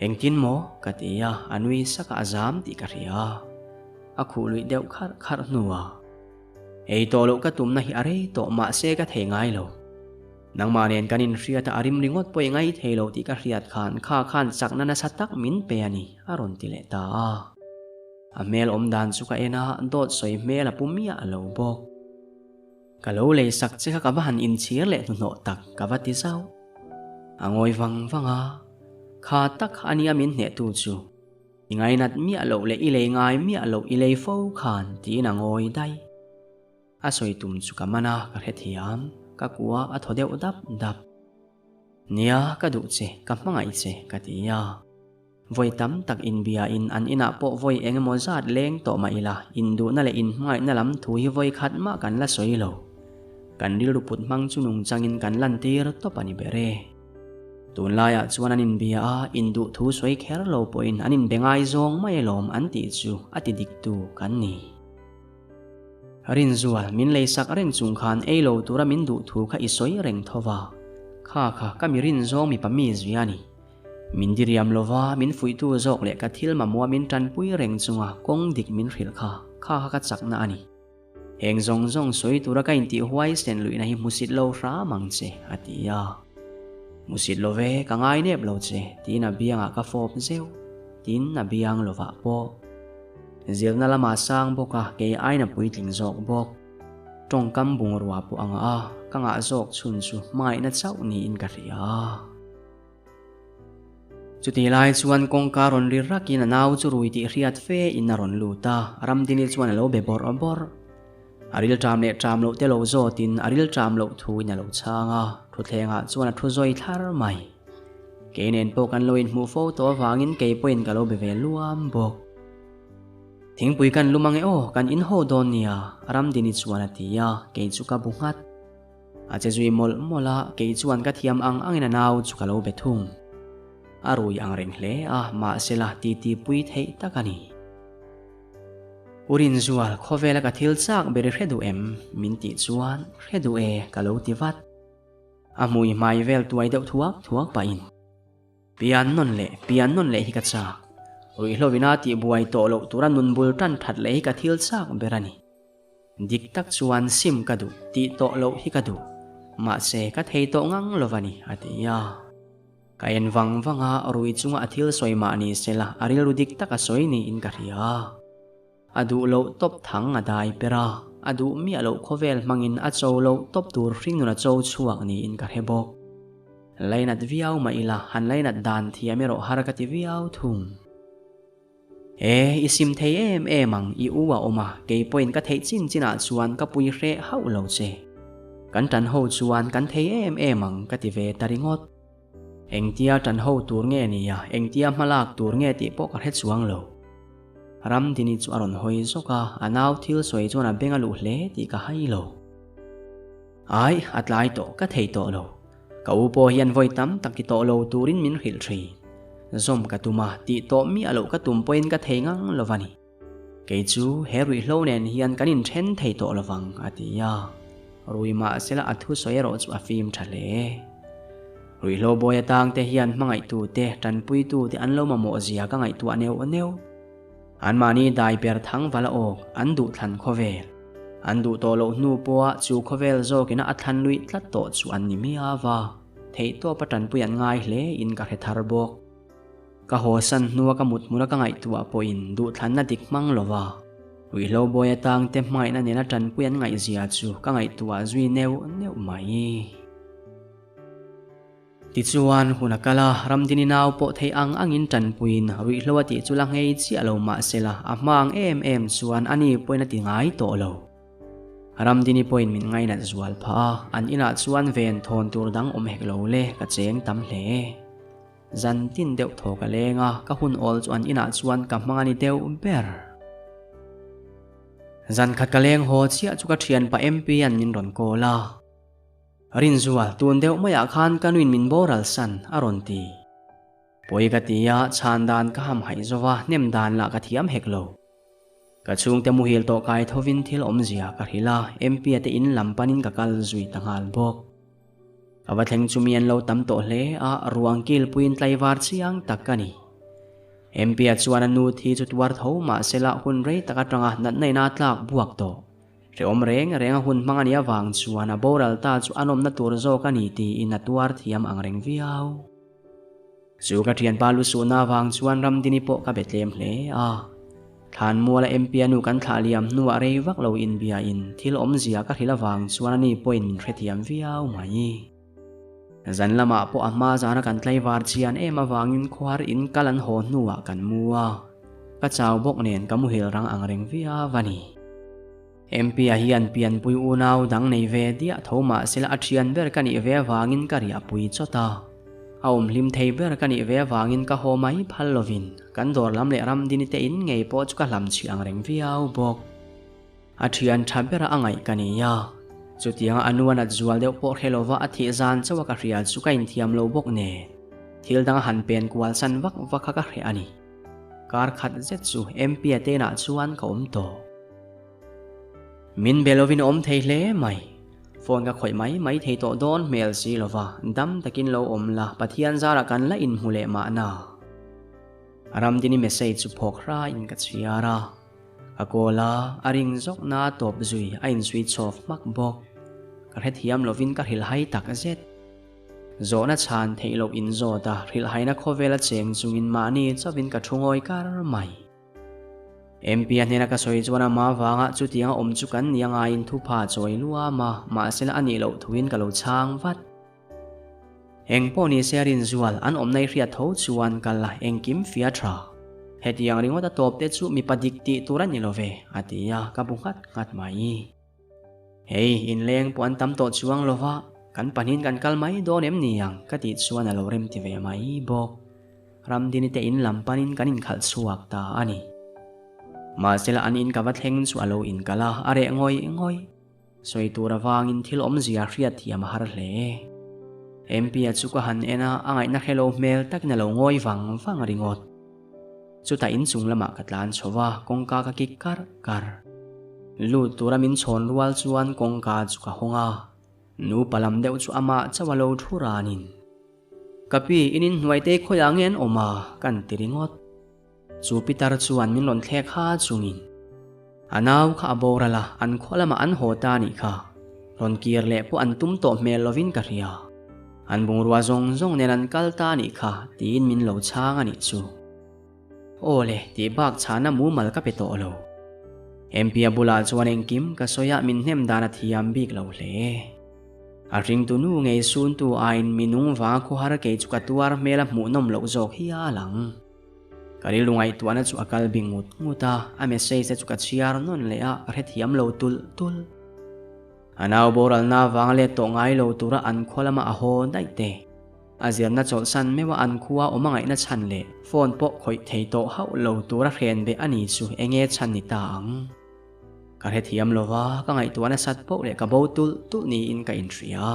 Engtin maw? ka ti a, a nui sak a, a zam tih ka hria. A khuh luih deuh kharh kharh hnuah. Ei tawh loh ka tumna hi a rei tawh mahse ka thei ngai lo. Nangmah nen kan inhriat a, a rim ringawt pawh i ngai thei lo tih ka hriat khan kha khan chakna nasa tak min pe a ni, a rawn ti leh ta a. A hmel awm dan chu ka en a, dawt sawi hmel a pu miah lo bawk. Ka lo lei sak che kha ka va han inchhir leh hnuhnawh tak ka va ti zauh. A ngawi vang vang a, Kha tak a nia min hnehtu chu. I ngainat miah loh leh i lei ngai miah loh i lei fo khan tiin a ngawi daih. A sawi tum chu ka man a, ka hrethiam. Ka kua a thaw deuh dap dap. Nia, ka duh che, ka hmangaih che, ka ti a. Vawi tam tak inbia in an inah pawh vawi eng emaw zat leng tawh mah ila, induhna leh inhmangaihna lam thu hi vawi khat mah kan la sawi lo. Kan rilru put hmang chu nungchangin kan lantir tawp a ni ber e. Tunlaiah chuan an inbia a, induh thu sawi kher lo pawhin an inbe ngai zawng mai alawm an tih chu a ti diktu kan ni. Rinzual, min leisak reng chung khan ei lo tura min duh thu kha i sawi reng tho va. Kha kha ka mi rin zawng mipa mi zui a ni. Min diriam lova, min fuihtu zawk leh ka thil mamawha min tanpui reng chunga kawng dik min hrilh kha, kha kha ka chakna a ni. Heng zawng zawng sawi tura ka intih huaisen luihna hi hmusit lo hram ang che, a ti a. Hmusit lo ve, ka ngai nep lo che, tiin a biangah ka fawp zeuh. Tin, a biang lovah pawh. Zirna lamah sang bawk a, kei aina puitling zawk bawk. Tawngkam bungrua pawh a ngah a, ka ngah zawk chhun chu hmangaihna chauh niin ka hria. Chutih lai chuan kawngka rawn ri rakin a nau chu rui tih hriat fe in a rawn lut a, Ramdini chuan a lo be bawrh bawrh. A ril ṭam leh ṭam loh te lo zawtin a ril ṭam loh thu in a lo chhang a, thutthlengah chuan a thu zawi thlar mai. Kei nen pawh kan lo inhmuh fo tawh avangin kei pawhin ka lo be ve luam bawk. Thingpui kan lum ange aw, kan inhaw dawn nia, Ramdini chuan a ti a, kei chu ka bu nghat. A che zui mawlh mawlh a, kei chuan ka thiam ang angin a nau chu ka lo be thung. A rui ang reng hle a, mahsela titi pui theih tak a ni. U Rinzual, khawvela ka thil chak ber i hre duh em? Min tih chuan, Hre duh e, ka lo ti vat. A hmui hmai vel tuai deuh thuak thuak pahin. Pian nawn leh, pian nawn leh hi ka chak. Ruihhlovina tihbuai tawh loh tura nun bul tan that leh hi ka thil chak ber a ni. Dik tak chuan sim ka duh tih tawh loh hi ka duh, mahse ka thei tawh ngang lo va ni, a ti a. Ka en vang vang a, rui chunga a thil sawi mah ni sela a rilru dik tak a sawi niin ka hria. A duh loh tawp thang a dai per a, a duh miah loh khawvel hmangin a cho loh tawp tur hringnun a cho chhuak niin ka hre bawk. Lainat viau mah ila han lainat dan thiam erawh har ka ti viau thung. E, i sim thei em em ang, i u a awm a, kei pawhin ka theih chin chinah chuan ka pui hreh hauh lo che. Kan tan ho chuan kan thei em em ang ka ti ve ta ringawt. Engtia tan ho tur nge nia, engtia hma lak tur nge tih pawh ka hre chuang lo. Ramdini chu a rawn hawi zawk a, a nau thil sawi chuan a beng a luh hle tih ka hai lo. Ai, a tlai tawh, ka thei tawh lo. Ka u pawh hian vawi tam tak ti tawh lo turin min hrilh thin. Zawm ka tum a, tih tawh miah loh ka tum pawhin ka thei ngang lo va ni. Kei chu he ruihhlo nen hian kan inthen thei tawh lo vang, a ti a. Rui mahsela a thusawi erawh chu a fim tha hle. Ruihhlo bawi atang te hian hmangaihtu te, tanpuitu te an lo mamawh zia ka ngaihtuah neuh neuh. Anmahni dai ber thang vala awk an duh thlan khawvel. An duh tawh loh hnu pawha chu khawvel zawkina a thlan luih tlat tawh chu an ni miau va, theihtawpa tanpui an ngai hle in ka hre thar bawk. Ka hawsan hnua ka mut hmuna ka ngaihtuah pawhin duhthlanna dik hmang lova ruihhlo bawi atangte hmangaihna nena tanpui an ngaihzia chu ka ngaihtuah zui neuh neuh mai. Tichuan, hun a kal a, Ramdini nau pawh theih ang angin tanpuiin ruihhlo a tih chu la nghei chiah lo mahsela a hma ang em em chuan ani pawhin a ti ngai tawh lo. Ramdini pawhin min ngainat zual phah a, an inah chuan ven thawn tur dang awm hek lo le, ka cheng tam hle. Zan tin deuh thaw ka leng a, ka hun awl chu an inah chuan ka hmang a ni deuh ber. Zan khat ka leng haw chiah chu ka thianpa MP an min rawn call a. Rinzual, tun deuh maiah khan ka nuin min boral san, a rawn ti. Pawi ka ti a, chhan dan ka ham haih zo va, hnem dan lah ka thiam hek lo. Ka chhungte muhil tawh kai thovin thil awmzia ka hrilh a, MP-a te in lam panin ka kal zui ta nghal bawk. Ka va thleng chu mi an lo tam tawh hle a, ruang kilpuiin tlaivar chiang tak ka ni. MP-a chuan a nu thi chu tuar tho mahsela hun rei tak atanga natna ina tlak buak tawh. Hrehawm reng reng a hun hmang a nih avang chuan a boral ta chu a nawmna tur zawk a ni tiin a tuar thiam ang reng viau. Chu ka thianpa lu suhna avang chuan Ramdini pawh ka be tlem hle a. Thlanmuala MP-a nu kan thlah liam hnuah rei vak lo inbiain thil awmzia ka hrilh avang chuan ani pawhin min hrethiam viau mai. Zan lamah pawh a hma zana kan tlaivar chian em avangin khuar in kal an haw hnuah kan mu a. Ka chau bawk nen ka muhil rang ang reng viau a ni. MP-a hian pianpui unau dang nei ve diah tho mah sela a thian ber ka nih ve avangin ka riahpui chawt a. A awm hlim thei ber ka nih ve avangin ka haw mai phal lovin kan dawr lam leh ramdini te in ngei pawh chu ka hlam chhi ang reng viau bawk. A thian tha bera a ngaih ka ni a. Chutianga a nu a nat zual deuh pawh hre lova a thih zan chauh a ka hria chu ka inthiam lo bawk nen thil dang a han pen kual san vak vak kha ka hreh a ni. Kar khat zet chu MP-a te inah chuan ka awm tawh. Min be lovin a awm thei hle mai. Phone ka khawih mai mai thei tawh dawn hmel si lova, dam takin lo awm la, Pathian zarah kan la inhmu leh mahna. Ramdini message chu phawk hrain ka chhiar a. Ka call a, a ring zawk na tawp zui a in switch off hmak bawk. Ka hrethiam lovin ka hrilhhai tak zet. Zawhna chhan theih loh inzawt a, hrilhhaina khawvela cheng chungin mahni chauhin ka thu ngawi kar mai. MP-a hnena ka sawi chuan ama vanga chutianga awm chu kan nia ngaiin thupha chawi luam a, mahsela a nih loh thuin ka lo chhang vat. Eng pawh ni se a rinzual, an awmna i hriat tho chuan kal la, engkim fia tha. Hetiang ringawt a tawp te chu mipa dik tih tur a ni lo ve, a ti a, ka bu nghat nghat mai. Hei, inleng pawh an tam tawh chuang lo va, kan pahnihin kan kal mai dawn em ni ang ka tih chuan a lo rem ti ve mai bawk. Ramdini te in lam panin kan inkhalh chhuak ta a ni. Mahsela an in ka va thleng chu a lo inkal a, a reh ngawih ngawih. Sawi tur avangin thil awmzia hriat thiam a har hle. MP-a chu ka han en a, a ngaihna hre lo hmel takin a lo ngawi vang vang ringawt. Chutah inchung lamah ka tlan chho va, kawngka ka kik kar kar. Lut tura min chhawn rual chuan kawngka chu ka hawng a, nupa lam deuh chu amah chauh a lo thu ranin. Ka pi, in inhnuai te khawiah nge an awm a? Kan ti ringawt. Chu pitar chuan min rawn thlek ha chungin, A nau kha a boral a, an khaw lamah an haw ta anih kha. Rawn kir leh pawh an tum tawh hmel lovin ka hria. An bungrua zawng zawng nen an kal ta anih kha, tiin min lo chhang anih chu. Aw le, tih bak chhana mumal ka pe tawh lo. MP-a bulah chuan engkim ka sawi a, min hnem dan a thiam bik lo hle. A ringtu nu ngei suntu aiin mi nung vanga khawhar kei chu ka tuar hmel a hmuhnawm loh zawk hial ang. Ka rilru ngaihtuahna chu a kal bing ngut ngut a, a message te chu ka chhiar nawn leh a, ka hrethiam lo tulh tulh. A nau boralna vanga let tawh ngai lo tura an khua lama a haw daih te. A zirna chawlhsan meuh a an khua awm a ngaihna chhan leh phone pawh khawih thei tawh hauh lo tura hren beh a ni chu enge chhan ni ta ang. Ka hrethiam lo va, ka ngaihtuah nasat poh leh ka bo tulh tulh niin ka inhria.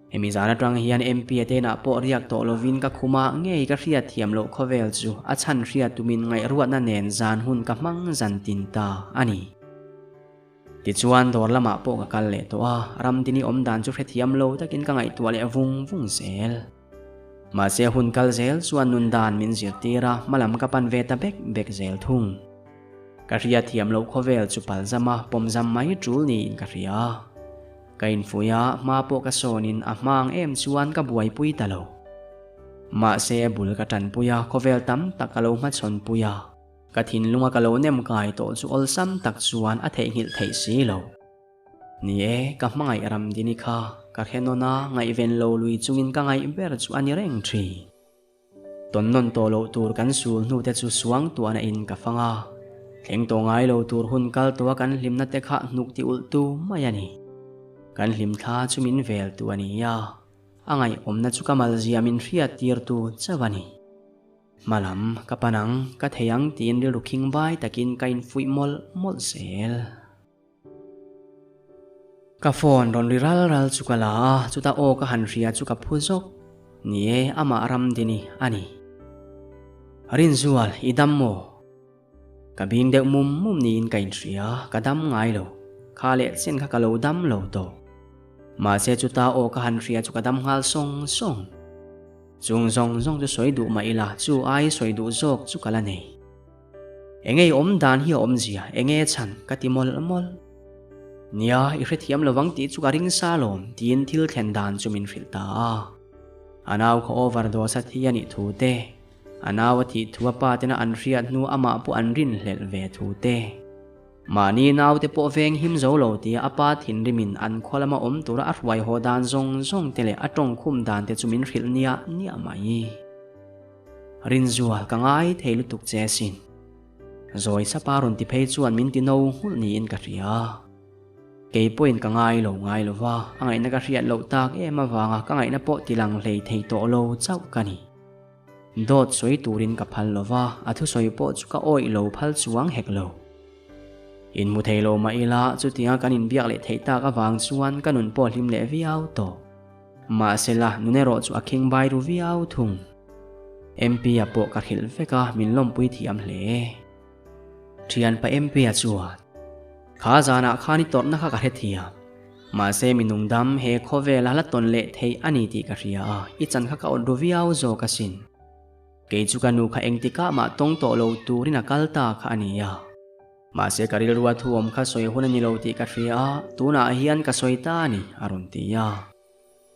Hemi zan atang hian MP-a tenah pawh riak tawh lovin ka khumah ngei ka hriatthiam loh khawvel chu a chhan hriat tumin ngaihruatna nen zan hun ka hmang zan tin ta a ni. Tichuan dawr lamah pawh ka kal leh tawh a, Ramdini awmdan chu hrethiam lo takin ka ngaihtuah leh vung vung zel. Mahse hun kal zel chuan nun dan min zirtir a, hmalam ka pan ve ta bek bek zel thung. Ka hria thiam loh khawvel chu palzam a, pawmzam mai tul niin ka hria. Ka infuih a, hma pawh ka sawnin a hma ang em chuan ka buaipui ta lo. Mahse bul ka tanpui a, khawvel tam tak ka lo hmachhawnpui a. Ka thinlunga ka lo nem kai tawh chu awlsam tak chuan a theihnghilh theih si lo. Ni e, ka hmangaih Ramdini kha ka hrenawn a, ngaihven lo lui chungin ka ngaih ber chu a ni reng thin. Tawn nawn tawh loh tur kan sul hnu te chu suang tuahna in ka fang a, thleng tawh ngai lo tur hun kal tawha kan hlimna te kha hnuk ti ulh tu mai a ni. Kan hlim thla chu min vel tu a ni a. A ngaihawmna chu ka malzia min hriattirtu chauh a ni. Hmalam ka pan ang, ka thei ang tiin rilru khingbai takin ka infuih mawlh mawlh zel. Ka phone rawn ri ral ral chu ka la a, chutah aw ka han hria chu ka phu zawk. Ni e, amah Ramdini a ni. Rinzual, i dam maw? Ka bing deuh mum mum niin ka inhria, ka dam ngai lo. Kha leh chen kha ka lo dam lo tawh. Mahse chuta aw ka han hria chu ka dam nghal sawng sawng. Chung zawng zawng chu sawi duh mah ila chu ai sawi duh zawk chu ka la nei. Enge i awm dan hi a awmzia, enge chhan ka ti mawlh mawlh. Nia, i hrethiam lovang tih chu ka ring sa lawm tiin thil thlen dan chu min hrilh ta a. A nau kha overdose a thi a nih thu te, A nau a thih thu a pa tena an hriat hnu amah pawh an rinhlelh ve thu te. Mahni naute pawh veng him zo lo tia a pa thinrimin an khaw lama awm tura a hruai haw dan zawng zawng te leh a tawngkhum dan te chu min hrilh niah niah mai. Rinzual ka ngai thei lutuk che sin. Zawi sapa rawn ti phei chuan min ti no nghulh niin ka hria. Kei pawhin ka ngai lo ngai lo va, a ngaihna ka hriat loh tak em avanga ka ngaihna pawh ti lang hlei thei tawh lo chauh ka ni. Dawt sawi turin ka phal lo va, a thusawi pawh chu ka awih lo phal chuang hek lo. Inhmu thei lo mah ila, chutianga kan inbiak leh theih tak avang chuan ka nun pawh hlim leh viau tawh. Mahsela, nun erawh chu a kheng bai ru viau thung. MP-a pawh ka hrilh vek a, min lawmpui thiam hle. Thianpa MP-a chuan, Kha zanah khan i tawrhna kha ka hre thiam. Mahse mi nungdam he khawvela la tawn leh theih a ni tih ka hria a, i chan kha ka awt ru viau zawk asin. Kei chu ka nu kha engtikah mah tawng tawh lo turin a kal ta kha a ni a. Mahse ka rilrua thu awm kha sawi hun a ni lo tih ka hria a, tunah hian ka sawi ta a ni, a rawn ti a.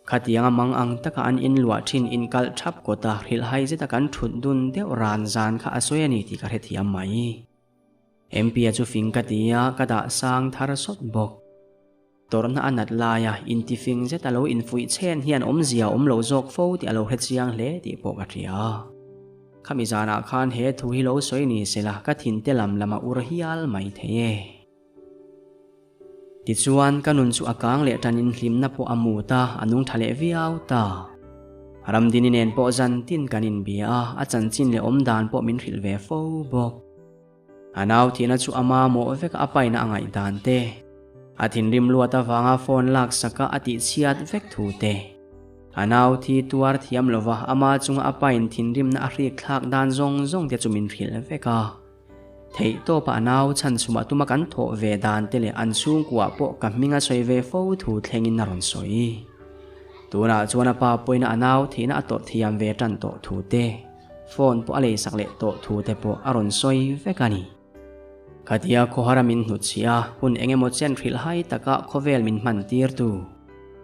Khatianga mang ang taka an inluah thin inkalh thap kawta hrilhhai zeta kan thut dun deuh ran zan kha a sawi a ni tih ka hrethiam mai. MP-a chu fing ka ti a, ka dah sang thar sawt bawk. Tawrhna a nat laia intifing zeta lo infuih chhen hian awmzia awm lo zawk fo tih a lo hrechiang hle tih pawh ka hria. Khami zanah khan he thu hi lo sawi ni sela ka thinte lam lam a ur hial mai thei e. Tichuan, ka nun chu a kang leh tanin hlimna pawh a mut a, a nung tha leh viau ta. Ramdini nen pawh zan tin kan inbia a, a chanchin leh awmdan pawh min hrilh ve fo bawk. A nau thihna chu a mamawh vek a paina a ngaihdan te, a thinrim luat avanga phone laksaka a tihchhiat vek thu te, a nau thi tuar thiam lova ama chunga a pain thinrimna a hrik thlak dan zawng zawng te chu min hrilh vek a. Theih tawpa a nau chhan chhumah tuma kan thawh ve dan te leh an chhungkuah pawh ka hming a sawi ve fo thu thlengin a rawn sawi. Tunah chuan a pa pawhin a nau thihna a tawrh thiam ve tan tawh thu te, phone pawh a leisak leh tawh thu te pawh a rawn sawi vek a ni. Khatia khawhara min hnutchhiah a, hun eng emaw chen hrilh hai taka khawvel min hman tirtu.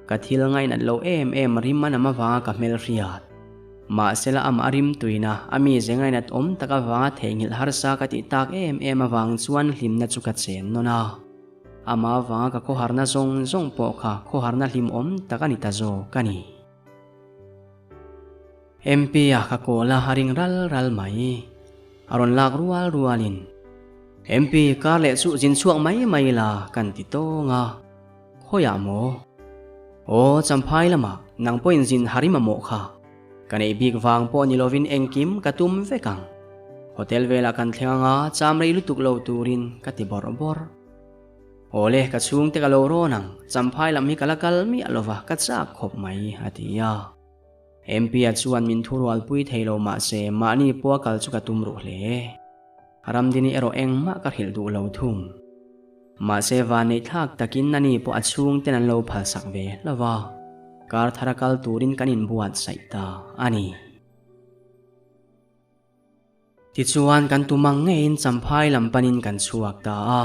Ka thil ngainat lo em em rim a nam avanga ka hmelhriat. Mahsela amah rim tuina, a mi ze ngainat awm tak avanga theihnghilh harsa ka tih tak em em avang chuan hlimna chu ka chen nawn a. Amah avanga ka khawharna zawng zawng pawh kha khawharna hlimawm tak a ni ta zawk a ni. MP-a ka kawl a, a ring ral ral mai. A rawn lak rual rualin, MP, kar leh chu zin chhuak mai mai la kan ti tawng a. Khawiah maw? Aw, Champhai lamah nang pawhin zin har i mamawh kha. Ka neih bik vang pawh ni lovin engkim ka tum vek ang. Hotel velah kan thleng anga cham rei lutuk lo turin ka ti bawrh bawrh. Aw le, ka chhungte ka lo rawn ang, Champhai lam hi ka la kal miah lova ka chak khawp mai, a ti a. MP-a chuan min thurualpui thei lo mahse mahni pawha kal chu ka tum ruh hle. Ramdini erawh engmah ka hrilh duh lo thung. Mahse vanneih thlak takin ani pawh a chhungten an lo phalsak ve hlauh a, kar thara kal turin kan inbuatsaih ta a ni. Tichuan kan tum ang ngeiin Champhai lam panin kan chhuak ta a.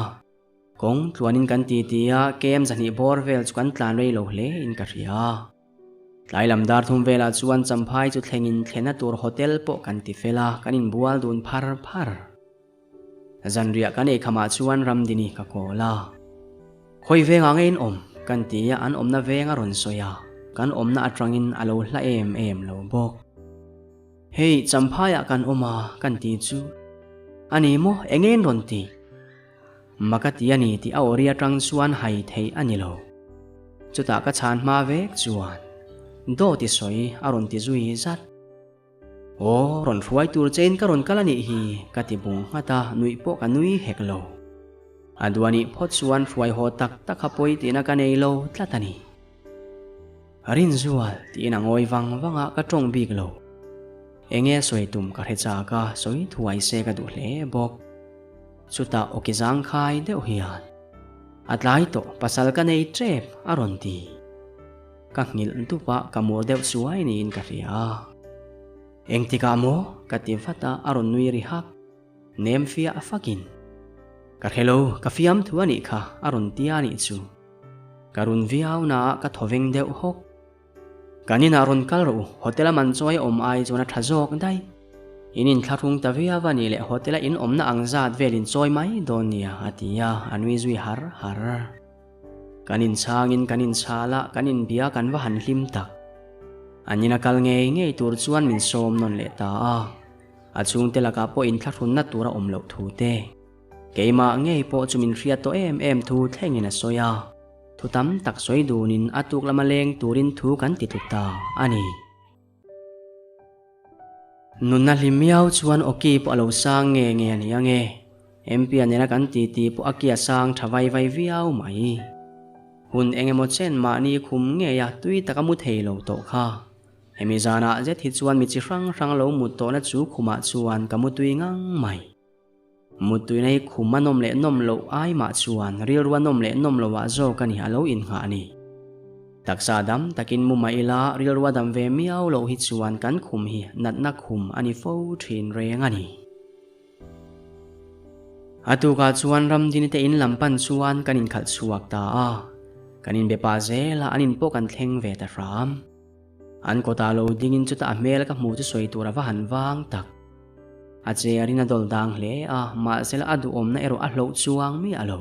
Kawng tluanin kan titi a, kem zahnih bawr vel chu kan tlan rei lo hle in ka hria. Tlai lam dar thum velah chuan Champhai chu thlengin thlenna tur hotel pawh kan ti fel a, kan inbual dun phar phar. Zanriah kan eikhamah chuan Ramdini ka kawl a. Khawi vengah nge in awm? Kan ti a, an awmna veng a rawn sawi a, kan awmna atangin a lo hla em em lo bawk. Hei, Champhaiah kan awm a, kan ti chu. A ni maw, enge in rawn ti? Maka ti a ni tih a awri atang chuan hai theih a ni lo. Chutah ka chhan hma vek chuan. Dawt i sawi a rawn ti zui zat. Aw, rawn hruai tur chein ka rawn kal a nih hi, ka ti bung nghat a, nuih pawh ka nui hek lo. A duh a nih phawt chuan hruai haw tak tak kha pawi tihna ka nei lo tlat a ni. Rinzual, tiin a ngawi vang vang a, ka tawng bik lo. Enge sawi tum ka hre chak a, sawi thuai se ka duh hle bawk. Chutah awki zangkhai deuh hian, A tlai tawh, pasal ka nei tep, a rawn ti. Ka nghilh dup a, ka mur deuh suai niin ka hria. Engtikah maw? Ka ti vat a, a rawn nui ri hak. Nem fiah fakin. Ka hre lo, ka fiam thu a nih kha, a rawn ti a nih chu. Ka run viau naah ka thawveng deuh hawk. Kan inah rawn kal rawh u, hotel a man chawi a awm ai chuan a tha zawk daih. In inthlahrung ta viau a nih leh hotel a in awmna ang zat vel in chawi mai dawn nia, a ti a, a nui zui har har. Kan inchhangin kan inchhal a, kan inbia kan va han hlim tak. An ina kal ngei ngei tur chuan min sawm nawn leh ta a. A chhungte lakah pawh inthlahrunna tur a awm loh thu te. Keimah ngei pawh chu min hriat tawh em em thu thlengin a sawi a. Thu tam tak sawi dunin a tuk lama leng turin thu kan ti tlu ta a ni. Nunna hlim miau chuan awki pawh a lo sang nge nge a ni ange. MP-a nena kan titi pawh a ki a sang tha vai vai viau mai. Hun eng emaw chen mahni khum ngei a tui taka mu thei lo tawh kha. Hemi zanah zet hi chuan mi chi hrang hrang lo mut tawhna chu khumah chuan ka mu tui ngang mai. Muttuina hi khum a nawm leh nawm loh ai mah chuan rilru a nawm leh nawm loh ah zawk a ni a lo innghah a ni. Taksa dam takin mu mah ila rilru a dam ve miau loh hi chuan kan khum hi natna khum a ni fo thin reng a ni. A tukah chuan Ramdini te in lam pan chuan kan inkhalh chhuak ta a, kan inbe pah zel a an in pawh kan thleng ve ta hram. An kawtah lo dingin chutah a hmel ka hmuh chu sawi tur a va han vang tak. A cherin a dawl dang hle a, mahsela a duhawmna erawh a hloh chuang miah lo.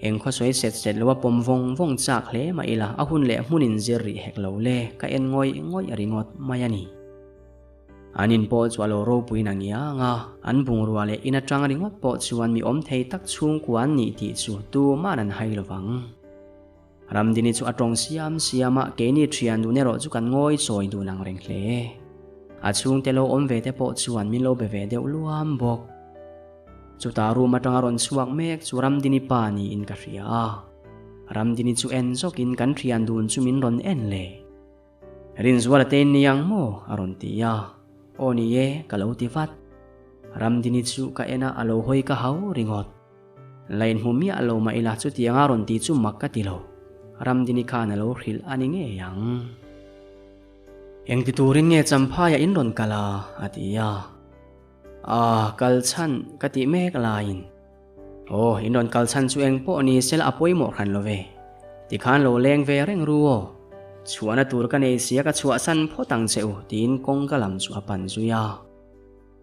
Eng khaw sawi set set lo a pawm vawng vawng chak hle mah ila a hun leh hmunin zir rih hek lo le, ka en ngawih ngawih ringawt mai a ni. An in pawh chu a lo ropui na ngiang a, an bungrua leh in atang ringawt pawh chuan mi awm thei tak chhungkua an nih tih chu tuman an hai lovang. Ramdini chu a tawng siam siam a, keini thian dun erawh chu kan ngawi chawi dun ang reng hle. A chhungte lo awm ve te pawh chuan min lo be ve deuh luam bawk. Chutah room atanga rawn chhuak mek chu Ramdini pa niin ka hria a. Ramdini chu en zawkin kan thian dun chu min rawn en leh. Rinzuala te in ni ang maw? a rawn ti a. Aw ni e, ka lo ti vat. Ramdini chu ka en a, a lo hawi ka hau ringawt. La inhmu miah lo mah ila chutianga rawn ti chu mak ka ti lo. Ramdini khan a lo hrilh a ni ngei ang. Engti turin nge Champhaiah in rawn kal a? a ti a. Aaa, kal chhan ka tih mek laiin. Aw, in rawn kal chhan chu eng pawh ni sela a pawimawh hran lo ve. Tikhan lo leng ve reng ru aw. Chhuahna tur ka nei sia ka chhuahsan phawt ang che u tiin kawngka lam chu a pan zui a.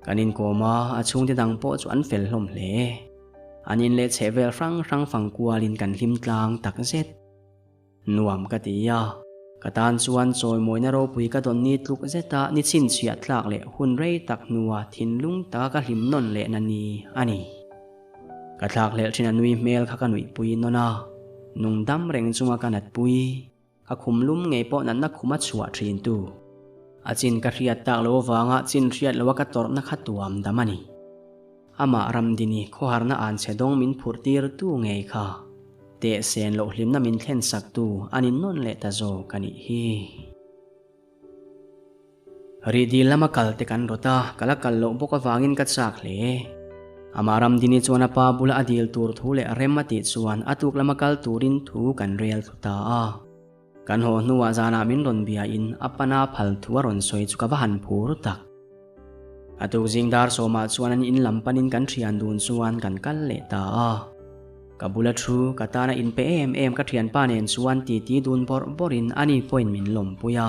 Kan inkawm a, a chhungte dang pawh chu an fel hlawm hle. An in leh chheh vel hrang hrang fang kualin kan hlim tlang tak zet. Nuam ka ti a, ka tan chuan chawimawina ropui ka dawn ni tluk zeta ni chhinchhiah tlak leh hun rei tak hnua thinlung taka ka hlim nawn lehna ni a ni. Ka thlakhlelh thin a nui hmel kha ka nuihpui nawn a, nung dam reng chunga ka natpui. Ka khum lum ngei pawh natna khum a chhuah thin tu. A chin ka hriat tak lo avanga chin hriat loa ka tawrhna kha tuam dam a ni. Amah Ramdini khawharna an chhe dawng min phurh tir tu ngei kha. Teh sen loh hlimna min thlen sak tu a ni nawn leh ta zawk a nih hi. Rihdil lama kal te kan rawt a, ka la kal loh bawk avangin ka chak hle. Amah Ramdini chuan a pa bula a dil tur thu leh rem a tih chuan a tuk lama kal turin thu kan rel thlu ta a. Kan haw hnuah zanah min rawn biain a pana phal thu a rawn sawi chu ka va han phur tak. A tuk zing dar sawmah chuan an in lam panin kan thian dun chuan kan kal leh ta a. Ka bula thu ka tana inpe em em ka thianpa nen chuan titi dun bawrh bawrhin ani pawhin min lawmpui a.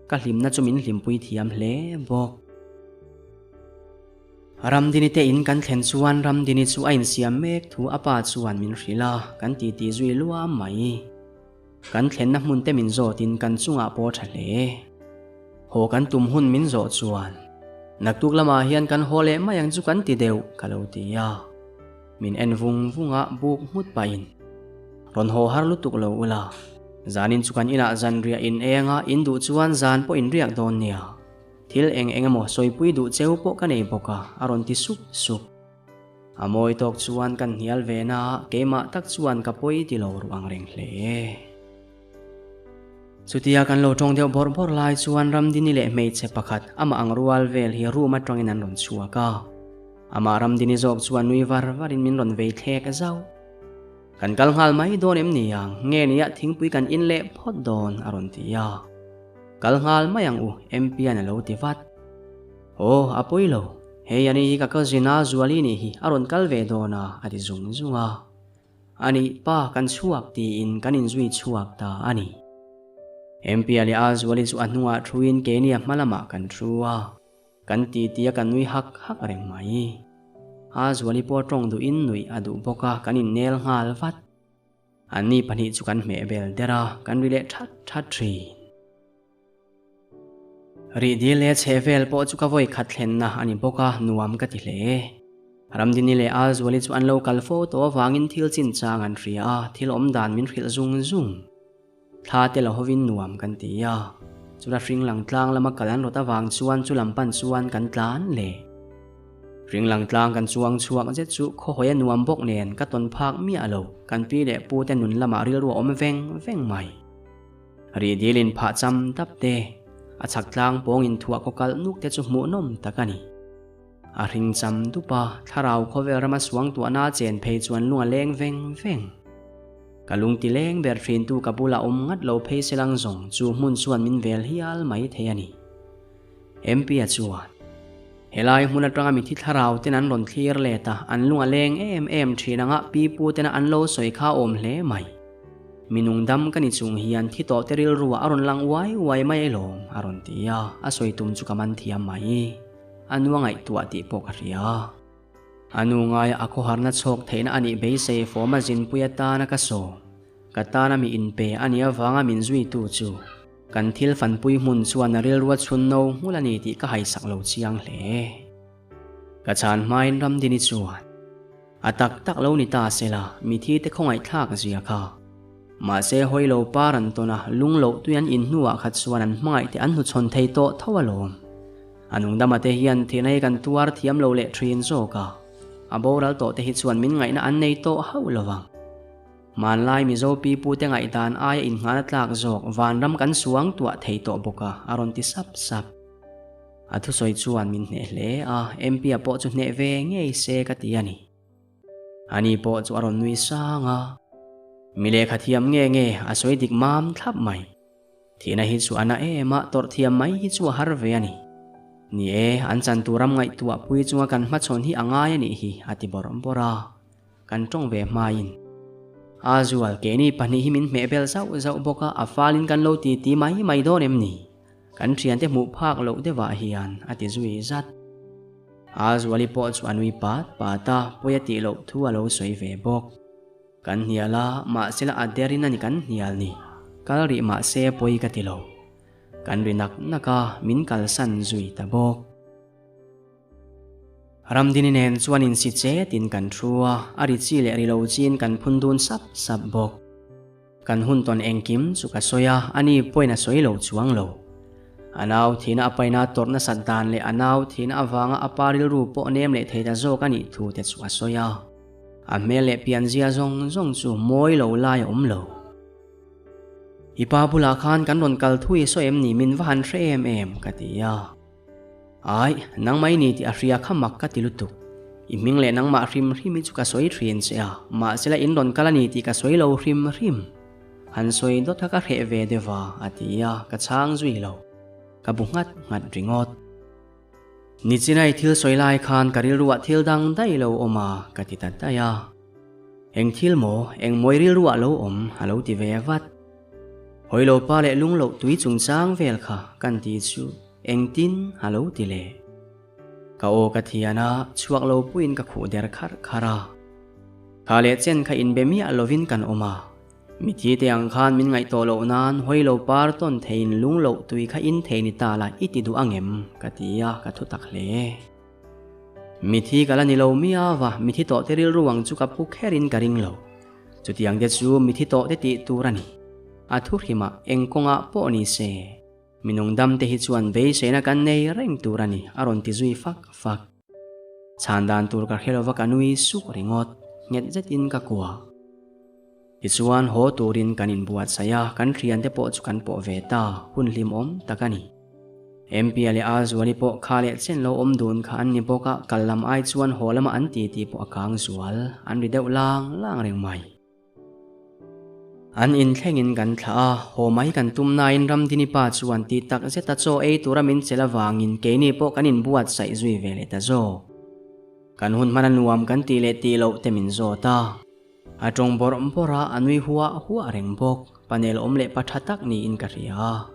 Ka hlimna chu min hlimpui thiam hle bawk. Ramdini te in kan thlen chuan Ramdini chu a insiam mek thu a pa chuan min hrilh a, kan titi zui luam mai. Kan thlenna hmun te min zawtin kan chungah pawh tha hle. Haw kan tum hun min zawh chuan naktuk lamah hian kan haw leh mai ang chu kan ti deuh ka lo ti a. Min en vung vung a buk nghut pahin rawn haw har lutuk lo ula. Zanin chu kan inah zanriah in eng a, in duh chuan zan pawh in riak dawn nia. Thil eng eng emaw sawipui duh cheu pawh ka nei bawk a, a rawn ti sup sup. A mawi tawk chuan kan hnial ve na a, keimah tak chuan ka pawi ti lo ruh ang reng hle. Chutia kan lo tawng deuh bawrh bawrh lai chuan Ramdini leh hmeichhe pakhat amah ang rual vel hi room atangin an rawn chhuak a. Amah Ramdini zawk chuan nui var varin min rawn vei thlek zauh. Kan kal nghal mai dawn em ni ang, nge nia thingpui kan in leh phawt dawn a rawn ti a. Kal nghal mai ang u, MP-a'n a lo ti vat. Aw, a pawi lo. Hei ani hi ka cousin a Zuali nih hi a rawn kal ve dawn a, a ti zung zung a. Ani pa kan chhuak tiin kan inzui chhuak ta a ni. MP-a leh a Zuali chu a hnungah thuin keini a hma lamah kan thu a. Kan ti tia ka nui hak hak reng mai. A Zuali pawh tawng duhin nuih a duh bawk a, kan innel nghal vat. Anni pahnih chu kan hmeh bel der a, kan ri leh that that thin. Rih dil leh chheh vel pawh chu ka vawi khat thlenna a ni bawk a, nuam ka ti hle. Ramdini leh a Zuali chu an lo kal fo tawh avangin thil chinchang an hria a, thil awm dan min hrilh zung zung. Thla te la hovin nuam kan ti a, chula hring lang tlang lama kal an rawt avang chuan chu lam pan chuan kan tlan leh. Hring lang tlang kan chuang chhuak zet chu khawhawi a nuam bawk nen ka tawn phak miah lo, kan pi leh pu te nun lamah rilru a awm veng veng mai. Rih dil in phah cham tap te, a chhak tlang pawng in thuah kaw kalh nuk te chu hmuhnawm tak a ni. A hring cham dup a, thlarau khawvel rama suangtuahna a chen phei chuan lung a leng veng veng. Ka lung ti leng ber thintu ka bulah awm ngat lo phei se lang zawng chu hmun chuan min vel hial mai thei a ni. MP-a chuan, Helai hmun atanga mithi thlarau ten an rawn thlir let a, an lung a leng em em thin anga pi pu tena an lo sawi kha awm hle mai. Mi nung dam ka ni chung hian thi tawh te rilruah a rawn lang uai uai mai alawm, a rawn ti a, a sawi tum chu ka man thiam mai. A nu a ngaihtuah tih pawh ka hria. A nu ngaia a khawharna chhawk theihna a nih beisei fawm a zinpui atana ka sawm. Ka tana mi inpe a nih avanga min zuitu chu kan thil fanpui hmun chuan a rilrua chhun no nghul a ni tih ka haisak lo chiang hle. Ka chhan hmain Ramdini chuan a tak tak lo ni ta sela mithi te khawngaihthlak zia kha. Mahse hawi lo par an tawn a, lung loh tui an in hnuah khat chuan an hmangaih te an hnuchhawn thei tawh tho alawm. A nungdama te hian thihna hi kan tuar thiam lo leh thin zawk a, a boral tawh te hi chuan min ngaihna an nei tawh hauh lo vang. Hmanlai Mizo pipu te ngaihdan aia innghan a tlak zawk vanram kan suang tuah thei tawh bawk a, a rawn ti sap sap. A thusawi chuan min hneh hle a, MP-a pawh chu hneh ve ngei se ka ti a ni. Ani pawh chu a rawn nui sang a, Mi lehkha thiam nge nge a sawi dik mam thlap mai. Thihna hi chu a na em a, tawrh thiam mai hi chu a har ve a ni. Ni e, an chan tur ram ngaihtuah pui chunga kan hmachhawn hi a ngai a nih hi, a ti bawrh bawrh a. Kan tawng ve hmain. A zual, keini pahnih hi min hmeh bel zauh zauh bawk a, a falin kan lo ti ti mai mai dawn em ni? Kan thiante hmuh phak loh deuhah hian, a ti zui zat. A zuali pawh chu a nui pat pat a, pawi a tih loh thu a lo sawi ve bawk. Kan hnial a, mahsela a derin a ni kan hnial ni. Kal rih mahse pawi ka ti lo. Kan ri nak nak a, min kalsan zui ta bawk. Ramdini nen chuan insi chetin kan thu a, a ri chi leh ri lo chiin kan phun dun sap sap bawk. Kan hun tawn engkim chu ka sawi a, ani pawhin a sawi lo chuang lo. A nau thihna a paina tawrh nasat dan leh a nau thihna avanga a pa rilru pawh nem leh thei ta zawk a nih thu te chu a sawi a. A hmel leh pianzia zawng zawng chu mawi lo lai a awm lo. I pa bulah khan kan rawn kal thui saw em ni min va han hre em em ka ti a. Ai, nangmah i ni tih a hria kha mak ka ti lutuk. I hming leh nangmah hrim hrim hi chu ka sawi thin che a, mahsela in rawn kal a ni tih ka sawi lo hrim hrim. Han sawi dawt kha ka hreh ve deuh a, a ti a, ka chhang zui lo. Ka bu nghat nghat ringawt. Nichinai thil sawi lai khan ka rilruah thil dang daih lo awm a, ka ti ta daih a. Eng thil maw, eng mawi rilruah lo awm, a lo ti ve vat. Hawilopa leh lungloh tui chungchang vel kha kan ti chu engtin a lo ti le? Ka aw ka thian a, chhuak lo puiin ka khuh der kharh kharh a. Kha leh chen kha inbe miah lovin kan awm a. Mithi te ang khan min ngaih tawh loh nan Hawilopa tawn theiin lungloh tui kha in thei ni ta la i ti duh angem? ka ti a, ka thu tak hle. Mithi ka la ni lo miau a, mithi tawh te rilru ang chu ka phu kherin ka ring lo. Chutiang te chu mithi tawh te tih tur a ni. A thu hrimah eng kawngah pawh ni se, mi nungdam te hi chuan beiseina kan nei reng tur a ni, a rawn ti zui fak fak. Chhan dan tur ka hre lova ka nui suk ringawt, nghet zetin ka kuah. Tichuan haw turin kan inbuatsaih a, kan thiante pawh chu kan pawh ve ta, hun hlimawm tak a ni. Mpia leh Azuali pawh kha leh chen lo awm dun kha an ni bawk a, kal lam ai chuan haw lama an ti tih pawh a kang zual, an ri deuh lang lang reng mai. An inthlengin kan thlah a, haw mai kan tum nain Ramdini pa chuan ti tak zeta chaw ei tura min chelh avangin keini pawh kan inbuatsaih zui ve leh ta zawk. Kan hun hman a nuam kan tih leh tih loh te min zawt a. A tawng bawrh bawrh a, a nui huah huah reng bawk. Panel awm leh pa tha tak niin ka hria.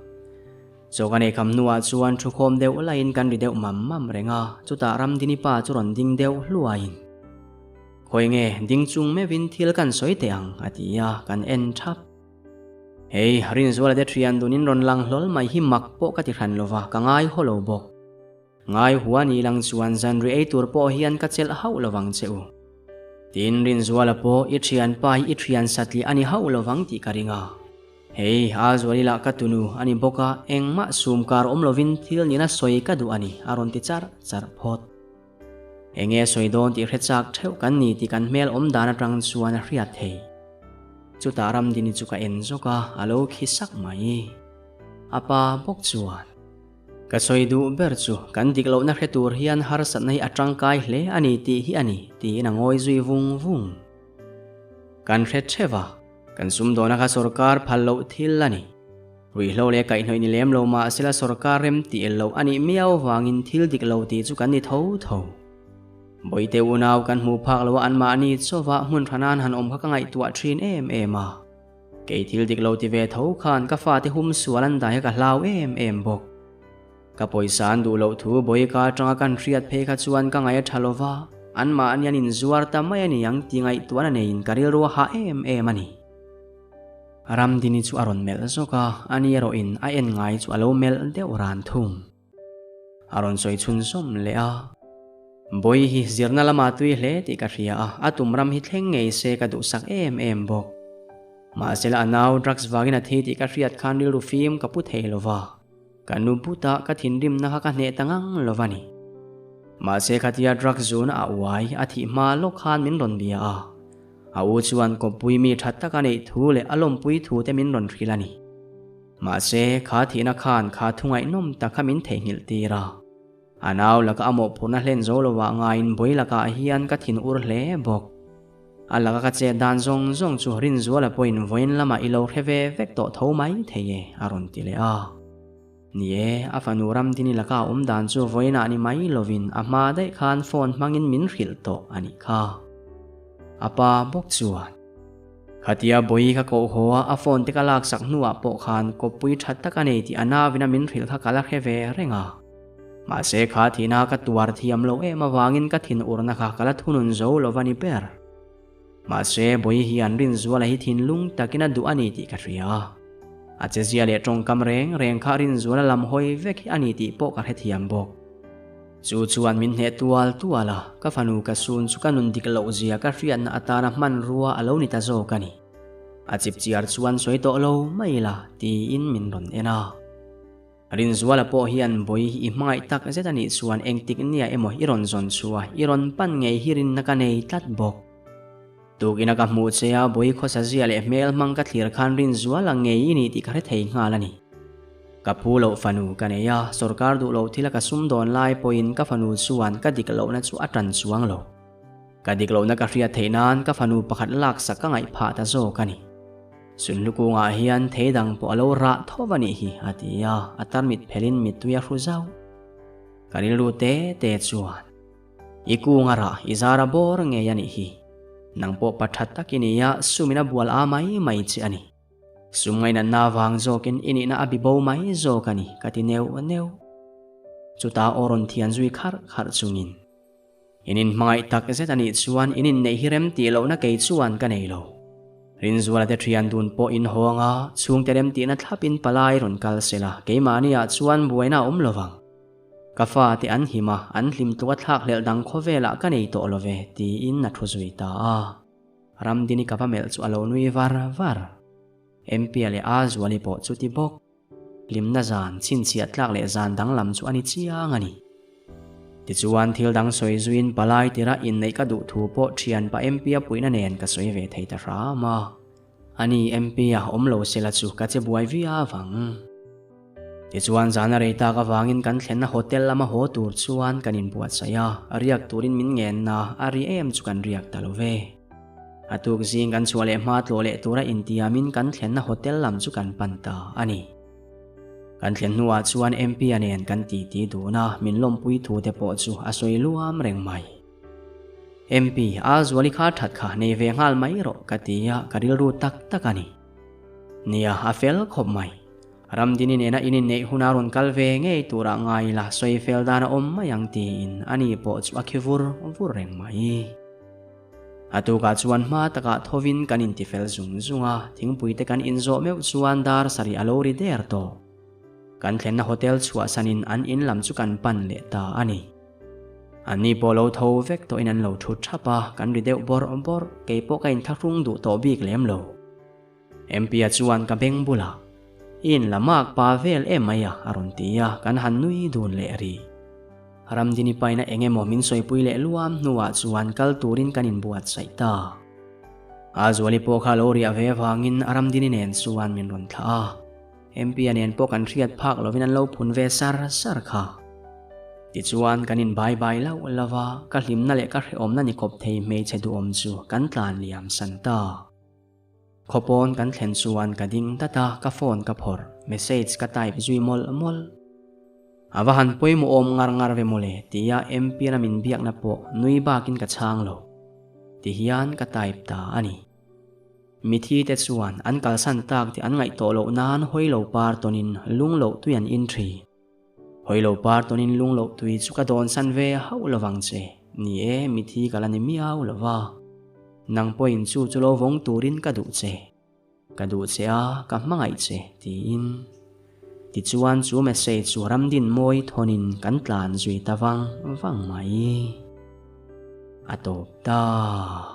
Chaw ka nei kham hnuah chuan thukhawm deuh laiin kan ri deuh mam mam reng a, chutah Ramdini pa chu rawn ding deuh hluaiin, Khawi nge, ding chung meuhin thil kan sawi teh ang, a ti a, kan en thap. Hei, Rinzuala te thian dunin rawn lang hlawl mai hi mak pawh ka ti hran lova, ka ngai haw lo bawk. Ngai hua ni lang chuan zanri ei tur pawh hian ka chelh hauh lovang che u. Tin, Rinzuala pawh i thianpa hi i thian satliah a ni hauh lovang tih ka ring a. Hei, Azuali lah ka tunu a ni bawk a, engmah sum kar awm lovin thil nina sawi ka duh a ni, a rawn ti charh charh phawt. Enge sawi dawn tih hre chak theuh kan ni tih kan hmel awm dan atang chuan a hriat thei. Chutah Ramdini chu ka en zawk a, a lo khi sak mai. A pa bawk chuan. Ka sawi duh ber chu kan dik lohna hre tur hian harsatna hi a tangkai hle a ni tih hi a ni, tiin a ngawi zui vung vung. Kan hre theuh a, kan sumdawna kha sorkar phal loh thil a ni. Ruihhlo leh kaihhnawih ni lem lo mahsela sorkar rem tih el loh a nih miau vangin thil dik lo tih chu kan ni tho tho. Bawihte unau kan hmuh phak loh a anmahni chawva hmun tha nan han awm kha ka ngaihtuah thin em em a. Kei thil dik lo ti ve tho khan ka fate hum sual an dai a ka hlau em em bawk. Ka pawisa an duh loh thu bawika atanga kan hriat phei kha chuan ka ngaih a tha lo va, anmahni an inzuar ta mai a ni ang ti ngaihtuahna neiin ka rilru a hah em em a ni. Ramdini chu a rawn melh zawk a, ani erawhin a en ngai chu a lo melh deuh ran thung. A rawn sawi chhunzawm leh a. Bawi hi zirna lamah tui hle tih ka hria a, a tum ram hi thleng ngei se ka duhsak em em bawk. Mahsela a nau drugs vangin a thi tih ka hriat khan rilru fim ka pu thei lo va, ka nu buta ka thinrimna kha ka hneh ta ngang lo va ni. Mahse khatia drugs zuna a uai a thih hma lawk khan min rawn bia a, a u chuan kawppui mi tha tak a neih thu leh a lawmpui thu te min rawn hrilh a ni. Mahse, kha thihna khan kha thu ngaihnawm tak kha min theihnghilh tir a. A nau laka a mawhphurhna hlen zo lovah ngaiin bawi lakah hian ka thin ur hle bawk. A laka ka chet dan zawng zawng chu Rinzuala pawhin vawiin lamah i lo hre ve vek tawh tho mai thei e, a rawn ti leh a. Ni e, a fanu Ramdini laka a awm dan chu vawiinah ni mai lovin a hma daih khan phone hmangin min hrilh tawh a nih kha. A pa bawk chuan. Khatia Bawi ka koh haw a, a phone te ka laksak hnuah pawh khan kawppui tha tak a nei tih a nauin a min hrilh kha ka la hre ve reng a. Mahse kha thihna ka tuar thiam loh em avangin ka thin urna kha ka la thunun zo lo va ni ber. Mahse Bawi hian Rinzuala hi thinlung takin a duh a ni tih ka hria a. A chezia leh tawngkam reng reng kha Rinzuala lam hawi vek hi a ni tih pawh ka hrethiam bawk. Chu chuan min hneh tual tual a, ka fanu ka sun chu ka nun dik loh zia ka hriatna atana hmanrua a lo ni ta zawk a ni. A chipchiar chuan sawi tawh lo mai la tiin min rawn en a. Rinzuala pawh hian Bawi i hmangaih tak zet a nih chuan engtik nia emaw i rawn zawn chhuah i rawn pan ngei hi rinna ka nei tlat bawk. Tukina ka hmuh che a Bawi khawsa zia leh hmel hmang ka thlir khan Rinzuala ngei i ni tih ka hre thei nghal a ni. Ka phu loh fanu ka nei a, sorkar duh loh thila ka sum dawn lai pawhin ka fanu chuan ka dik lohna chu a tan chuang lo. Ka dik lohna ka hriat theih nan ka fanu pakhat laksak ka ngaih phah ta zawk a ni. Sunhlu kungah hian thei dang pawh a lo rah tho va nih hi, a ti a, a tarmit phelhin mittui a hru zauh. Ka rilru te te chuan. I kunga rah i zara bawr ngei a nih hi. Nang pawh pa that tak i ni a, sumin a bual a mai mai che a ni. Sum ngainatna avang zawkin i nihna a bibo mai zawk a ni, ka ti neuh neuh. Chutah aw rawn thian zui kharh kharh chungin, In inhmangaih tak zet a nih chuan in inneih hi rem tih lohna kei chuan ka nei lo. Rinzuala te thian dun pawh in hawng a, chhungte rem tihna thlapin palai rawn kal sela, keimahniah chuan buaina a awm lovang. Ka fate an him a, an hlim tluk a thlakhlelh dang khawvelah ka nei tawh lo ve, tiin a thu zui ta a. Ramdini ka va melh chu a lo nui var var. MP-a leh A Zuali pawh chuti bawk. Hlimna zan, chhinchhiah tlak leh zan danglam chu a ni chiang a ni. Tichuan thil dang sawi zuiin palai tira inneih ka duh thu pawh thianpa MP-a puihna nen ka sawi ve thei ta hram a. Ani MP-a awm lo sela chu ka che buai viau ang. Tichuan zan a rei tak avangin kan thlenna hotel lama haw tur chuan kan inbuatsaih a, riak turin min ngenna a ri em chu kan riak ta lo ve. A tuk zing kan chhuah leh hma tlawh leh tura intiamin kan thlenna hotel lam chu kan pan ta a ni. Kan thlen hnuah chuan MP-a nen kan titi dun a, min lawmpui thu te pawh chu a sawi luam reng mai. MP, a Zuali kha that kha nei ve nghal mai rawh ka ti a, ka rilru tak tak a ni. Nia, a fel khawp mai. Ramdini nena in inneih huna rawn kal ve ngei turah ngai ila sawi fel dan a awm mai ang tiin ani pawh chu a khi vur vur reng mai. A tukah chuan hma takah thovin kan intifel zung zung a, thingpui te kan inzawh meuh chuan dar sarih a lo ri der tawh. Kan thlenna hotel chhuahsanin an in lam chu kan pan leh ta a ni. Anni pawh lo tho vek tawhin an lo thu thap a, kan ri deuh bawrh bawrh, kei pawh ka inthlahrung duh tawh bik lem lo. MP-a chuan ka beng bulah, I inla mak pa vel em mai a, a rawn ti a, kan han nui dun leh rih. Ramdini paina eng emaw min sawipui leh luam hnuah chuan kal turin kan inbuatsaih ta. A Zuali pawh kha lo riah ve avangin Ramdini nen chuan min rawn thlah a. MP-a nen pawh kan hriat phak lovin an lo phun ve sar sar kha. Tichuan kan inbai bai lauh lauh a, ka hlimna leh ka hrehawmna ni khawp thei hmeichhe duhawm chu kan tlan liam san ta. Khawpawn kan thlen chuan ka ding dat a, ka phone ka phawrh, message ka type zui mawlh mawlh. A va han pawimawh awm ngar ngar ve mawle tia MP-a min biakna pawh nui bakin ka chhang lo. Tihian ka type ta a ni. Mithi te chuan an kalsan tak tih an ngaih tawh loh nan hawi lo par tawnin lung loh tui an in thin. Hawi lo par tawnin lung loh tui chu ka dawnsan ve hauh lovang che. Ni e, mithi ka la ni miau lo va. Nang pawhin chu chu lo vawng turin ka duh che. Ka duh che a, ka hmangaih che, tiin. Tichuan chu message chu ramdin mawi thawnin kan tlan zui ta vang vang mai. A tawp ta.